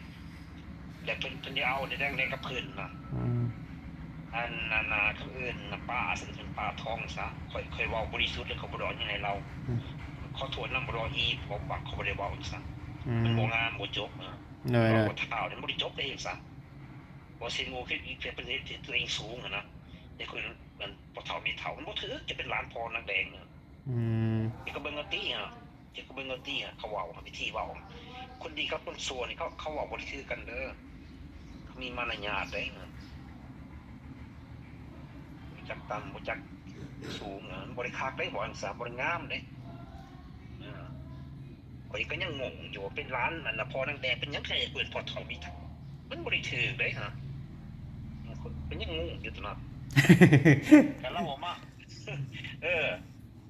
ແລ້ວເພິ່ນ ເພິ່ນໄດ້ເອົາໄດ້ແດງແດງກັບເພິ່ນນະ. ອືມ ອັນນັ້ນນະ ເຂົາເອີ້ນນະ ປ້າ ເອີ້ນເປັນປ້າທອງຊະ ຂ້ອຍ ຂ້ອຍເວົ້າບໍລິສຸດ ແລ້ວເຂົາບໍ່ໄດ້ເອົາຫຍັງໃຫ້ລາວ. ອືມ ຂໍໂທດນຳ ບໍ່ໄດ້ເວົ້າອີກ ເວົ້າປາກ ເຂົາບໍ່ໄດ້ເວົ້າຊັ້ນ. ອືມ ມັນບໍ່ງາມ ບໍ່ຈົບ. ເອີ ເວົ້າບໍ່ທ້າວ ມັນບໍ່ໄດ້ຈົບເດ້ຊັ້ນ. ບໍ່ເສຍໂງ່ ຄືເພິ່ນເຮັດໃຫ້ຕົວເອງສູງຫັ້ນນະ ແຕ່ຄົນ ມັນບໍ່ເທົ່າມີເທົ່າ ມັນບໍ່ຖືກ ຈະເປັນຫຼານພໍ່ນາງແດງ. ອືມ ເຈົ້າກໍເບິ່ງເອົາຕິ ເຈົ້າກໍເບິ່ງເອົາຕິ ເຂົາເວົ້າ ວິທີເວົ້າ ຄົນດີກັບຄົນຊົ່ວນີ້ ເຂົາ ເຂົາເວົ້າບໍ່ໄດ້ຄືກັນເດີ ເຂົາມີມາລະຍາດເດ້. ບໍ່ຈັກຕ່ຳ ບໍ່ຈັກສູງ ມັນບໍ່ໄດ້ຄັກເດ້ ເວົ້າຈັ່ງຊັ້ນ ບໍ່ໄດ້ງາມເດ້. ເອີ ຂ້ອຍກໍຍັງງົງຢູ່ ເປັນຫຼານອັນນ່າ ພໍ່ນາງແດງ ເປັນຫຍັງໃຫ້ເອີ້ນພໍ່ເຖົ້າມີເຖົ້າ ມັນບໍ່ໄດ້ຖືກເດ້. ເອີ ຂ້ອຍກໍຍັງງົງຢູ່ຕົວນັ້ນ ກໍລາວເວົ້າມາ. ເອີ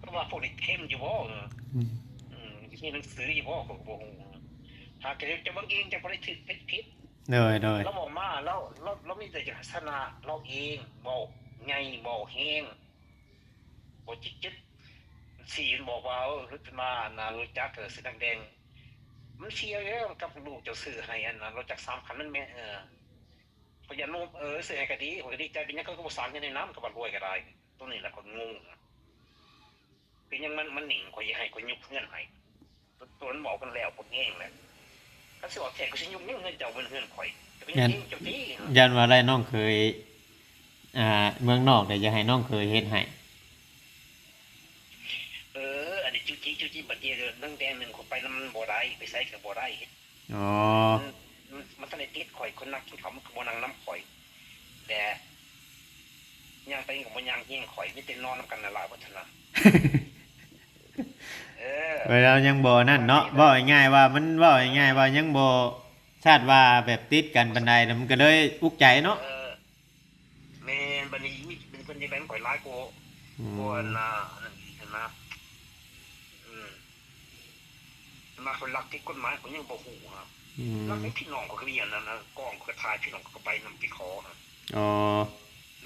ກໍວ່າພວກນີ້ເຕັມຢູ່ບໍ່? ເອີ ອືມ ອືມ ມີໜັງສືຢູ່ບໍ່? ຂ້ອຍກໍບໍ່ຮູ້. ຫາກເຈົ້າເບິ່ງເອງ ເຈົ້າບໍ່ໄດ້ຖືກເຮັດຜິດ. ໂດຍ ໂດຍ ລາວເວົ້າມາ ລາວ ລາວ ລາວມີແຕ່ຈະຊະນະລາວເອງ ເວົ້າໃຫຍ່ ເວົ້າແຮງ ເວົ້າຈິກໆ ຊີ້ ມັນບອກວ່າ ເອີ ລົດມາ ອັນນ່າ ລົດຈັກ ເອີ ສີແດງ ມັນເສຍແລ້ວ ກັບລູກເຈົ້າຊື້ໃຫ້ ອັນນ່າ ລົດຈັກສາມຄັນ ມັນແມ່ນ ເອີ ຂ້ອຍຢ້ານລູກ ເອີ ຊື້ໃຫ້ກໍດີ ຂ້ອຍກໍດີໃຈ ເປັນຫຍັງເຂົາກໍບໍ່ສ້າງເງິນໃຫ້ນຳ ກໍວ່າລວຍກໍໄດ້. ຕົວນີ້ແຫຼະຂ້ອຍງົງນະ ເປັນຫຍັງມັນ ມັນໜິງ ຂ້ອຍຢາກໃຫ້ ຂ້ອຍຍົກເຮືອນໃຫ້ ຕົວ ຕົວມັນເວົ້າກັນແລ້ວ ພວກແຮງແຫຼະ. ຄັນຊິເວົ້າແທ້ ຂ້ອຍຊິຍົກຫຍັງເຮືອນເຈົ້າ ເປັນເຮືອນຂ້ອຍ ຈະໄປຍົກຫຍັງເຈົ້າຕິ? ຢ້ານວ່າໄດ້ນ້ອງເຂີຍ ອ່າ ເມືອງນອກ ແລ້ວຢາກໃຫ້ນ້ອງເຂີຍເຮັດໃຫ້. ເອີ ອັນນີ້ຈຸຈິ ຈຸຈິ ບັດດຽວນາງແດງໜຶ່ງ ຂ້ອຍໄປນຳມັນບໍ່ໄດ້ ໄປໃສກໍບໍ່ໄດ້. ອໍ ມັນ ມັນ ມັນທັນໄດ້ຕິດຂ້ອຍ ຄົນນັກກິນເຂົ້າມັນກໍບໍ່ນັ່ງນຳຂ້ອຍ ແລະ ຍ່າງໄປກໍບໍ່ຍ່າງຮຽງຂ້ອຍ ມີແຕ່ນອນນຳກັນນັ້ນລະ ເບິດຫັ້ນນະ. ເອີ ເວລາຍັງບໍ່ນັ້ນເນາະ ເວົ້າງ່າຍໆວ່າ ມັນເວົ້າງ່າຍໆວ່າຍັງບໍ່ຊາດວ່າແບບຕິດກັນປານໃດ ແລ້ວມັນກໍເລີຍອຸກໃຈເນາະ. ເອີ ແມ່ນ ບັດນີ້ມີ ເປັນເພິ່ນຈະແບ່ງຂ້ອຍຫຼາຍກວ່າ ອືມ ກວ່າອັນນ່າ ອັນນັ້ນອີກຫັ້ນນະ. ອືມ ມາຄົນລັກຜິດກົດໝາຍ ຂ້ອຍຍັງບໍ່ຮູ້ນະ. ອືມ ລັກໃນພີ່ນ້ອງຂ້ອຍກໍມີອັນນັ້ນນະ ກ້ອງຂ້ອຍຖ່າຍ ພີ່ນ້ອງຂ້ອຍກໍໄປນຳໄປຂໍນະ. ອໍ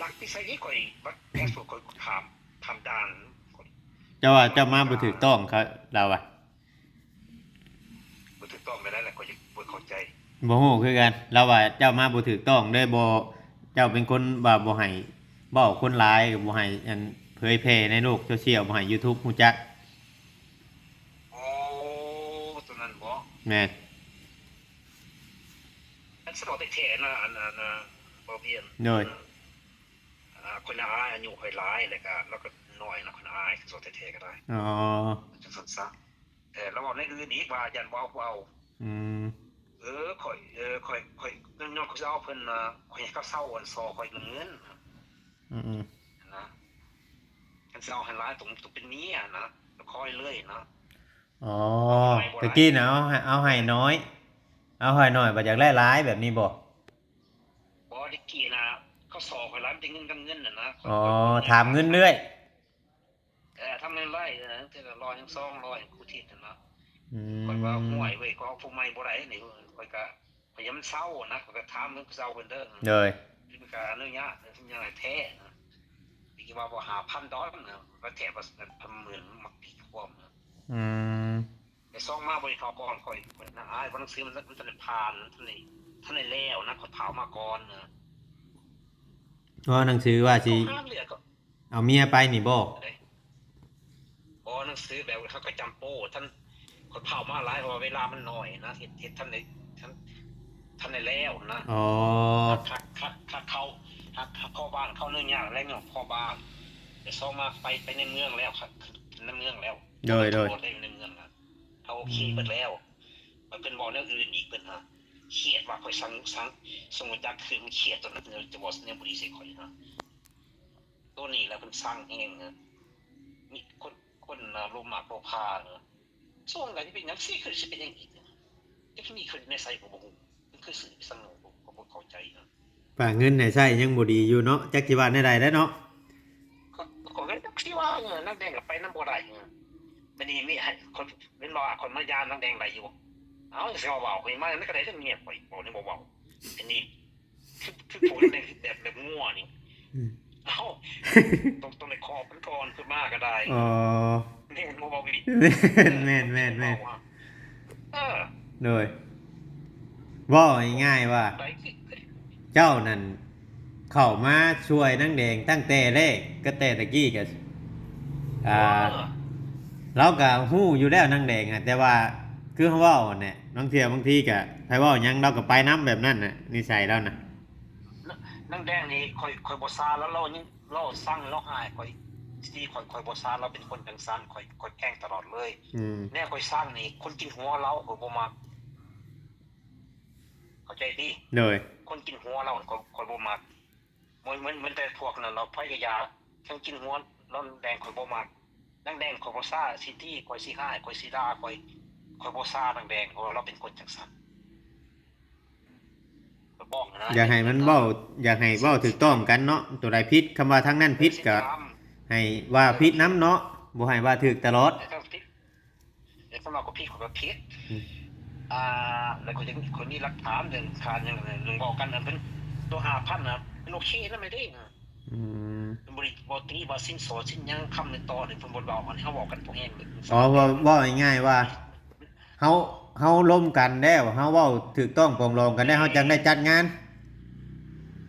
ລັກທີ່ໃສນີ້ ຂ້ອຍບັດແປດສົດ ຂ້ອຍຂ້າມ ຂ້າມດ່ານ. ເຈົ້າວ່າເຈົ້າມາບໍ່ຖືກຕ້ອງ ເຂົາ ລາວວ່າ ບໍ່ຖືກຕ້ອງແບບໃດລະ ຂ້ອຍຍັງບໍ່ເຂົ້າໃຈ. ບໍ່ຮູ້ຄືກັນ ລາວວ່າເຈົ້າມາບໍ່ຖືກຕ້ອງເລີຍ ບໍ່ ເຈົ້າເປັນຄົນວ່າບໍ່ໃຫ້ເວົ້າຄົນຫຼາຍ ບໍ່ໃຫ້ອັນເຜີຍແຜ່ໃນໂລກໂຊຊຽວ ບໍ່ໃຫ້ຢູທູບຮູ້ຈັກ. ໂອ້ ຕົວນັ້ນບໍ? ແມ່ນ ອັນສະເວົ້າແທ້ໆນະ ອັນ ອັນ ອັນ ບໍ່ວຽນ ໂດຍ ອ່າ ຄົນອາຍອາຍຸຂ້ອຍຫຼາຍ ແລ້ວກະລາວກໍນ້ອຍເນາະ ຄົນອາຍ ສະເວົ້າແທ້ໆກໍໄດ້. ອໍ ຈັ່ງຊັ້ນຊະ. ເອີ ລາວເວົ້າແນວອື່ນອີກວ່າຢ້ານບໍ່ເອົາ ບໍ່ເອົາ. ອືມ ເອີ ຂ້ອຍ ເອີ ຂ້ອຍ ຂ້ອຍ ຍ້ອນຂ້ອຍຊິເອົາເພິ່ນນະ ຂ້ອຍໃຫ້ເຂົາເຊົ່າອັນ ຊໍ່ຂ້ອຍນຳເງິນ. ອືມໆ ນະ ຄັນຊິເອົາໃຫ້ຫຼາຍ ຕ້ອງ ຕ້ອງເປັນເມຍນະ ຂ້ອຍເລີຍນະ. ອໍ ຕະກີ້ນະ ເອົາໃຫ້ ເອົາໃຫ້ໜ້ອຍ ເອົາໃຫ້ໜ້ອຍ ບໍ່ຢາກໄດ້ຫຼາຍ ແບບນີ້ບໍ? ບໍ່ ຕະກີ້ນະ ເຂົາຊໍ່ຂ້ອຍຫຼາຍ ມີແຕ່ເງິນກັບເງິນນະນະ. ອໍ ຖາມເງິນເລື້ອຍ. ເອີ ທຳເງິນໄວ້ ເອີ ເທື່ອລະຮ້ອຍ ສອງຮ້ອຍ ຄູ່ທິດຫັ້ນນະ. ອືມ ຂ້ອຍວ່າ ຫ້ວຍເວີຍ ຂ້ອຍເອົາຜູ້ໃໝ່ບໍ່ໄດ້ນີ້ ຂ້ອຍກະ ຂ້ອຍຢ້ານມັນເຊົານະ ຂ້ອຍກະຖາມເພິ່ນເຊົາເພິ່ນເດີ ໂດຍ ເພິ່ນກະອະນຸຍາດ ເພິ່ນຍັງໃຫ້ແທ້ນະ ນີ້ວ່າບໍ່ ຫ້າພັນດອນນະ ວ່າແທ້ວ່າ ພັນໝື່ນມັກຕີຄວາມນະ ອືມ ແຕ່ສອງມາບໍ່ໄດ້ເຂົ້າກ່ອນຂ້ອຍ ຂ້ອຍນະ ອ້າຍ ວ່າໜັງສືມັນ ມັນທັນໄດ້ຜ່ານ ມັນທັນໄດ້ ທັນໄດ້ແລ້ວນະ ຂ້ອຍຟ້າວມາກ່ອນນະ ອໍ ໜັງສືວ່າຊິ ເອົາເມຍໄປນີ້ບໍ່? ບໍ່ ໜັງສືແບບເຮົາກະຈຳໂປ້ ທ່ານ ຂ້ອຍຟ້າວມາຫຼາຍ ເພາະວ່າເວລາມັນໜ້ອຍນະ ເຮັດ ເຮັດທັນໄດ້ ທັນ ທັນໄດ້ແລ້ວນະ ອໍ ຄັກ ຄັກ ຄັກ ຄັກເຂົ້າ ຄັກ ຄັກເຂົ້າບ້ານ ເຂົ້າເນື້ອຍາກແລ້ວ ເຂົ້າບ້ານ ແຕ່ສອງມາໄປ ໄປໃນເມືອງແລ້ວ ຄັກ ຂຶ້ນໃນເມືອງແລ້ວ ໂດຍ ໂດຍ ໄດ້ຢູ່ໃນເມືອງນະ ເຮົາໂອເຄ ອືມ ເບິດແລ້ວ ມັນເປັນເວົ້າແນວອື່ນອີກ ເພິ່ນຫາ ຄຽດວ່າຂ້ອຍສັ່ງ ສັ່ງ ສົ່ງມາຈາກຄືນ ມັນຄຽດຕົວນັ້ນ ຈະເວົ້າແນວບໍ່ດີໃສ່ຂ້ອຍນະ ໂຕນີ້ລະເພິ່ນຊັງແຮງນະ ມີຄົນ ຄົນອາລົມມາກໂລພານະ ສົ່ງກັນຊິເປັນຫຍັງ ຊິຄືຊິເປັນຫຍັງອີກ ຈັກມີຄືນໃນໃສກໍບໍ່ຮູ້ ຄືຊື້ໄປສັ່ງ ກໍບໍ່ເຂົ້າໃຈນະ ປາເງິນໃຫ້ໃຊ້ຍັງບໍ່ດີຢູ່ເນາະ ຈັກຊິວ່າແນວໃດແລ້ວເນາະ ກໍ ກໍຈັກຊິວ່າ ເອີ ນາງແດງກໍໄປນຳບໍ່ໄດ້ ບັດນີ້ມີໃຫ້ຄົນ ແມ່ນບໍ່ວ່າຄົນມາຢາມນາງແດງໄດ້ຢູ່ ເອົ້າ ຊິວ່າເວົ້າ ຂ້ອຍມານຳກໍໄດ້ ເລື່ອງເມຍຂ້ອຍ ເວົ້ານີ້ບໍ່ເວົ້າ ອັນນີ້ ຄື ຄືພວກແບບ ແບບງົວນີ້ ອືມ ເອົ້າ ຕ້ອງ ຕ້ອງໄດ້ຂອບມັນກ່ອນ ຄືມາກໍໄດ້ ອໍ ແມ່ນບໍ່ເວົ້າອີກ ແມ່ນ ແມ່ນ ແມ່ນ ແມ່ນ ເອີ ໂດຍ ເວົ້າງ່າຍໆວ່າ ໄດ້ຄື ເຈົ້ານັ້ນເຂົ້າມາຊ່ວຍນາງແດງຕັ້ງແຕ່ແລກ ກໍແຕ່ຕະກີ້ກໍ ອ່າ ເອີ ລາວກໍຮູ້ຢູ່ແລ້ວນາງແດງນະ ແຕ່ວ່າຄືເຮົາເວົ້າຫັ້ນແຫຼະ ລາງເທື່ອບາງທີກໍໃຜເວົ້າຫຍັງລາວກໍໄປນຳແບບນັ້ນນະ ນິໄສລາວນະ ນາງແດງນີ້ຂ້ອຍ ຂ້ອຍບໍ່ຊາລາວ ລາວຍັງ ລາວຊັງ ລາວຮ້າຍຂ້ອຍ ທີ່ຂ້ອຍ ຂ້ອຍບໍ່ຊາລາວ ເປັນຄົນຈັ່ງຊັ້ນ ຂ້ອຍ ຂ້ອຍແພງຕະຫຼອດເລີຍ ອືມ ແນວຂ້ອຍຊັງນີ້ ຄົນກິນຫົວລາວຂ້ອຍບໍ່ມັກ ເຂົ້າໃຈຕິ ໂດຍ ຄົນກິນຫົວລາວຂ້ອຍ ຂ້ອຍບໍ່ມັກ ເໝືອນ ເໝືອນ ເໝືອນແຕ່ພວກນັ້ນລາວ ໃຜກໍຢ່າ ທັງກິນຫົວລາວ ນາງແດງຂ້ອຍບໍ່ມັກ ນາງແດງຂ້ອຍບໍ່ຊາ ຊິຕີຂ້ອຍ ຊິຮ້າຍຂ້ອຍ ຊິດ່າຂ້ອຍ ຂ້ອຍບໍ່ຊານາງແດງ ເພາະວ່າລາວເປັນຄົນຈັ່ງຊັ້ນ ກໍບອກນະ ຢາກໃຫ້ມັນເວົ້າ ຢາກໃຫ້ເວົ້າຖືກຕ້ອງກັນເນາະ ໂຕໃດຜິດ ຄຳວ່າທາງນັ້ນຜິດກໍໃຫ້ວ່າຜິດນຳເນາະ ບໍ່ໃຫ້ວ່າຖືກຕະຫຼອດ ແຕ່ຖ້າຜິດ ແຕ່ຖ້າວ່າຂ້ອຍຜິດ ຂ້ອຍກໍຜິດ ອືມ ອ່າ ແລ້ວຂ້ອຍຍັງ ຂ້ອຍມີຫຼັກຖານເລື່ອງຂາດຫຍັງ ເລື່ອງເວົ້າກັນ ອັນເພິ່ນ ໂຕຫ້າພັນນະ ເພິ່ນໂອເຄນຳແດ່ເດ້ ອືມ ເພິ່ນບໍ່ໄດ້ ບໍ່ຕີວ່າສິນສອດສິນຫຍັງ ຄຳໃນຕໍ່ນີ້ ເພິ່ນບໍ່ເວົ້າ ອັນເຮົາເວົ້າກັນພໍແຮງເລີຍ ອໍ ເວົ້າ ເວົ້າງ່າຍໆວ່າ ເຮົາ ເຮົາລົມກັນແລ້ວ ເຮົາເວົ້າຖືກຕ້ອງປອງດອງກັນແລ້ວ ເຮົາຈັ່ງໄດ້ຈັດງານ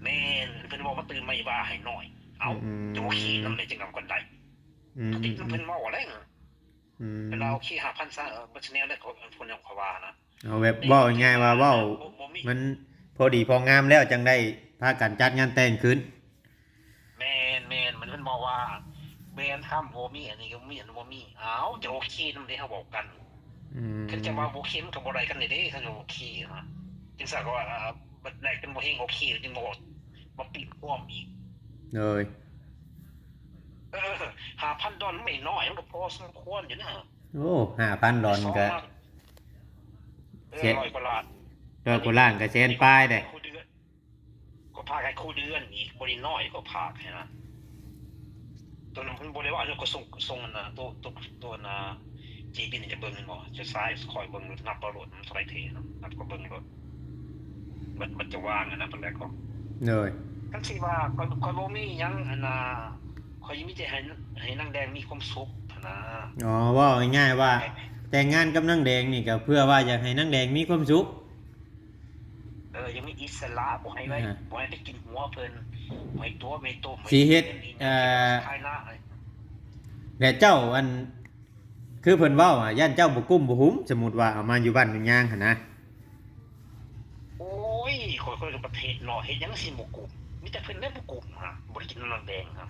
ແມ່ນ ເພິ່ນເວົ້າມາຕື່ມມາວ່າໃຫ້ໜ້ອຍ ເອົ້າ ອືມ ໂອເຄນຳໄດ້ ຈັ່ງນຳກັນໄດ້ ອືມ ເພິ່ນເວົ້າແລ້ວ ອືມ ເພິ່ນວ່າໂອເຄ ຫ້າພັນຊະ ເອີ ເບິດຊະແນວແລ້ວ ເພິ່ນ ເພິ່ນວ່ານະ ເອົາແບບເວົ້າງ່າຍໆວ່າເວົ້າ ບໍ່ ບໍ່ມີ ມັນພໍດີພໍງາມແລ້ວ ຈັ່ງໄດ້ພາກັນຈັດງານແຕ່ງຂຶ້ນ ແມ່ນໆ ມັນ ມັນເວົ້າວ່າແບນທຳບໍ່ມີ ອັນນີ້ກໍບໍ່ມີ ອັນນັ້ນບໍ່ມີ ອ້າວ ຈະໂອເຄນຳເດ້ ເຮົາເວົ້າກັນ ອືມ ຄັນຈະວ່າບໍ່ໂອເຄ ມັນກໍບໍ່ໄດ້ກັນເດ້ ຄັນວ່າໂອເຄນະ ຈັ່ງຊັ້ນກໍວ່າ ບັດໄດ້ກັນບໍ່ແຮງໂອເຄ ຈຶ່ງມາເວົ້າ ມາປີກຄວາມອີກ ໂດຍ ເອີ ຫ້າພັນດອນມັນບໍ່ນ້ອຍ ມັນກໍພໍສົມຄວນຢູ່ນະ ໂອ້ ຫ້າພັນດອນກໍ ເອີ ຮ້ອຍກວ່າລ້ານ ຮ້ອຍກວ່າລ້ານກໍແສນປາຍເດ້ ຄູ່ເດືອນ ກໍພາກໃຫ້ຄູ່ເດືອນອີກ ບໍ່ໄດ້ນ້ອຍ ກໍພາກໃຫ້ນະ ຕົວນັ້ນເພິ່ນບໍ່ໄດ້ວ່າ ເຮົາກໍສົ່ງ ສົ່ງອັນນະ ໂຕ ໂຕ ໂຕອັນນະ ຈີບີນີ້ຈະເບິ່ງແມ່ນບໍ່ ຈະສາຍຄອຍເບິ່ງ ນັບເອົາໂລດ ມັນເທົ່າໃດເທເນາະ ນັບກໍເບິ່ງໂລດ ມັນ ມັນຈະວາງຫັ້ນນະ ເພິ່ນແລ້ວກໍ ໂດຍ ຄັນຊິວ່າຂ້ອຍ ຂ້ອຍບໍ່ມີຫຍັງຫັ້ນນະ ຂ້ອຍມີແຕ່ໃຫ້ ໃຫ້ນາງແດງມີຄວາມສຸກຫັ້ນນະ ອໍ ເວົ້າງ່າຍໆວ່າ ແຕ່ງງານກັບນາງແດງນີ້ກໍເພື່ອວ່າຢາກໃຫ້ນາງແດງມີຄວາມສຸກ ເອີ ຍັງມີອິດສະຫຼະ ບໍ່ໃຫ້ໄວ້ ອ່າ ບໍ່ໃຫ້ໄປກິນຫົວເພິ່ນ ບໍ່ໃຫ້ຕົວະແມ່ຕົວະ ຊິເຮັດ ເອີ ຂາຍໜ້າ ແລະເຈົ້າ ອັນ ຄືເພິ່ນເວົ້າ ຢ້ານເຈົ້າບໍ່ກຸ້ມບໍ່ຫຸ້ມ ສົມມຸດວ່າເອົາມາຢູ່ບ້ານຢູ່ຍາງຫັ້ນນະ ໂອ້ຍ ຂ້ອຍ ຂ້ອຍກໍປະເທດເນາະ ເຮັດຫຍັງຊິບໍ່ກຸ້ມ ມີແຕ່ເພິ່ນແຫຼະບໍ່ກຸ້ມຫາ ບໍ່ໄດ້ກິນນຳນາງແດງຫາ ອໍ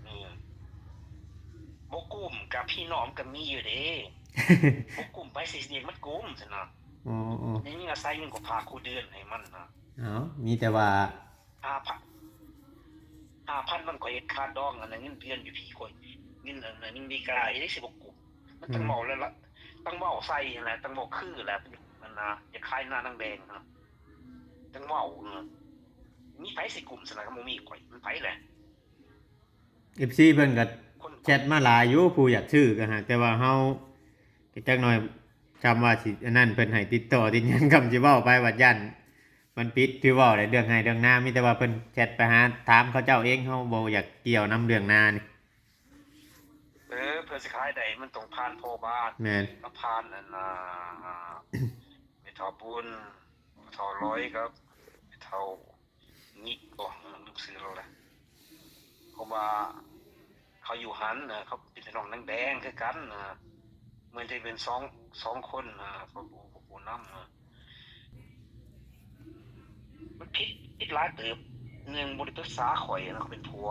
ເອີ ບໍ່ກຸ້ມ ກັບພີ່ນ້ອງກໍມີຢູ່ເດ້ ບໍ່ກຸ້ມ ໃຜຊິເຮັດມັນກຸ້ມຊັ້ນນະ ອໍໆ ຍັງອາໄສເງິນກໍພາກຄູ່ເດືອນໃຫ້ມັນນະ ເອົ້າ ມີແຕ່ວ່າ ຫ້າພັນ ຫ້າພັນມັນກໍເຮັດຄ່າດອງ ອັນນັ້ນເງິນເດືອນຢູ່ພີ້ຂ້ອຍ ເງິນ ອັນນັ້ນເງິນອາເມລິກາ ເຮັດໄດ້ຊິບໍ່ກຸ້ມ ມັນຕ້ອງເວົ້າແລ້ວລະ ອືມ ຕ້ອງເວົ້າໃສ່ຫັ້ນແຫຼະ ຕ້ອງເວົ້າຄືແຫຼະ ອັນນະ ຢາກຂາຍໜ້ານາງແດງນະ ຕ້ອງເວົ້າ ເອີ ມີໃຜຊິກຸ້ມຊັ້ນນະ ຄັນບໍ່ມີຂ້ອຍ ມີໃຜແຫຼະ ເອັຟຊີເພິ່ນກໍ ແຊັດມາຫຼາຍຢູ່ ຜູ້ຢາກຊື້ກໍຫາກ ແຕ່ວ່າເຮົາກໍຈັກໜ່ອຍ ຈຳວ່າຊິອັນນັ້ນ ເພິ່ນໃຫ້ຕິດຕໍ່ຕິດຫຍັງ ຄຳຊິເວົ້າໄປວ່າຢ້ານມັນຜິດ ຄືເວົ້າໃນເລື່ອງໄຮ່ເລື່ອງນາ ມີແຕ່ວ່າເພິ່ນແຊັດໄປຫາຖາມເຂົາເຈົ້າເອງ ເຮົາບໍ່ຢາກກ່ຽວນຳເລື່ອງນານີ້. ເອີ ເພື່ອຊິຂາຍໄດ້ ມັນຕ້ອງຜ່ານພໍ່ບ້ານ ແມ່ນ ກໍຜ່ານອັນ ອ່າ ແມ່ເຖົ້າບຸນ ພໍ່ເຖົ້າຫຼອຍ ກັບແມ່ເຖົ້າ ນິກບໍ ເອີ ລືມຊື່ລາວແລ້ວ ເພາະວ່າເຂົາຢູ່ຫັ້ນ ເຂົາເປັນພີ່ນ້ອງນາງແດງຄືກັນ ເໝືອນຈະເປັນສອງ ສອງຄົນ ເຂົາເປັນຜູ້ນຳ ມັນຜິດ ຜິດຫຼາຍເຕີບ ໜຶ່ງບໍ່ໄດ້ປຶກສາຂ້ອຍນະ ເຂົາເປັນຜົວ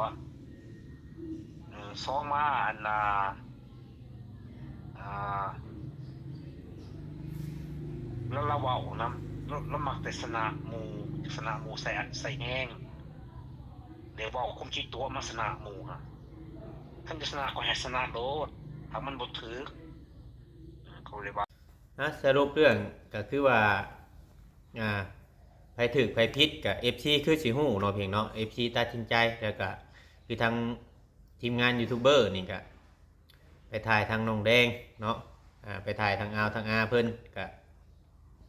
ເອີ ສອງມາອັນນ່າ ອ່າ ລາວ ລາວເວົ້ານຳ ລາວ ລາວມັກແຕ່ຊະນະໝູ່ ຊະນະໝູ່ໃສ່ອັດໃສ່ແຮງ ແລ້ວເວົ້າຄວາມຈິຕົວະມາຊະນະໝູ່ຫັ້ນ ຄັນຈະຊະນະກໍໃຫ້ຊະນະໂລດ ຖ້າມັນບໍ່ຖືກ ເຂົາເລີຍວ່າ ອາ ສະຫຼຸບເລື່ອງກໍຄືວ່າ ອ່າ ໃຜຖືກໃຜຜິດກໍ ເອັຟຊີ ຄືຊິຮູ້ເນາະ ພຽງເນາະ ເອັຟຊີ ຕັດສິນໃຈ ແລ້ວກໍຄືທາງທີມງານຢູທູບເບີນີ້ກໍໄປຖ່າຍທາງນ້ອງແດງເນາະ ອ່າ ໄປຖ່າຍທາງອາວທາງອາເພິ່ນ ກໍ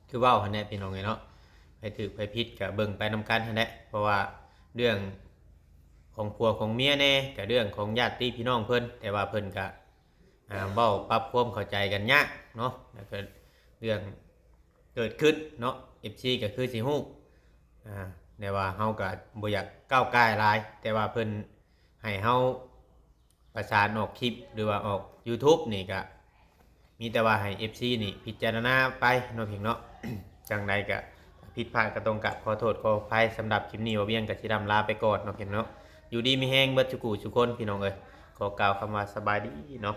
ຄືເວົ້າຫັ້ນແຫຼະພີ່ນ້ອງເອີຍເນາະ ໃຜຖືກໃຜຜິດກໍເບິ່ງໄປນຳກັນຫັ້ນແຫຼະ ເພາະວ່າເລື່ອງຂອງຜົວຂອງເມຍແດ່ ກໍເລື່ອງຂອງຍາດຕິພີ່ນ້ອງເພິ່ນ ແຕ່ວ່າເພິ່ນກໍ ອ່າ ເວົ້າປັບຄວາມເຂົ້າໃຈກັນຍາກເນາະ ແລ້ວກໍເລື່ອງເກີດຂຶ້ນເນາະ ເອັຟຊີ ກໍຄືຊິຮູ້ ອ່າ ແຕ່ວ່າເຮົາກໍບໍ່ຢາກກ້າວກ່າຍຫຼາຍ ແຕ່ວ່າເພິ່ນໃຫ້ເຮົາປະສານອອກຄລິບ ຫຼືວ່າອອກຢູທູບນີ້ ກໍມີແຕ່ວ່າໃຫ້ ເອັຟຊີ ນີ້ພິຈາລະນາໄປເນາະ ພຽງເນາະ ຈັ່ງໃດກໍຜິດພາດກໍຕ້ອງກາບຂໍໂທດຂໍອະໄພ ສຳລັບຄລິບນີ້ ບ່າວວຽງກໍຊິລ່ຳລາໄປກ່ອນເນາະ ພຽງເນາະ ຢູ່ດີມີແຮງເບິດສູ່ຜູ້ສູ່ຄົນ ພີ່ນ້ອງເອີຍ ຂໍກ່າວຄຳວ່າສະບາຍດີເນາະ.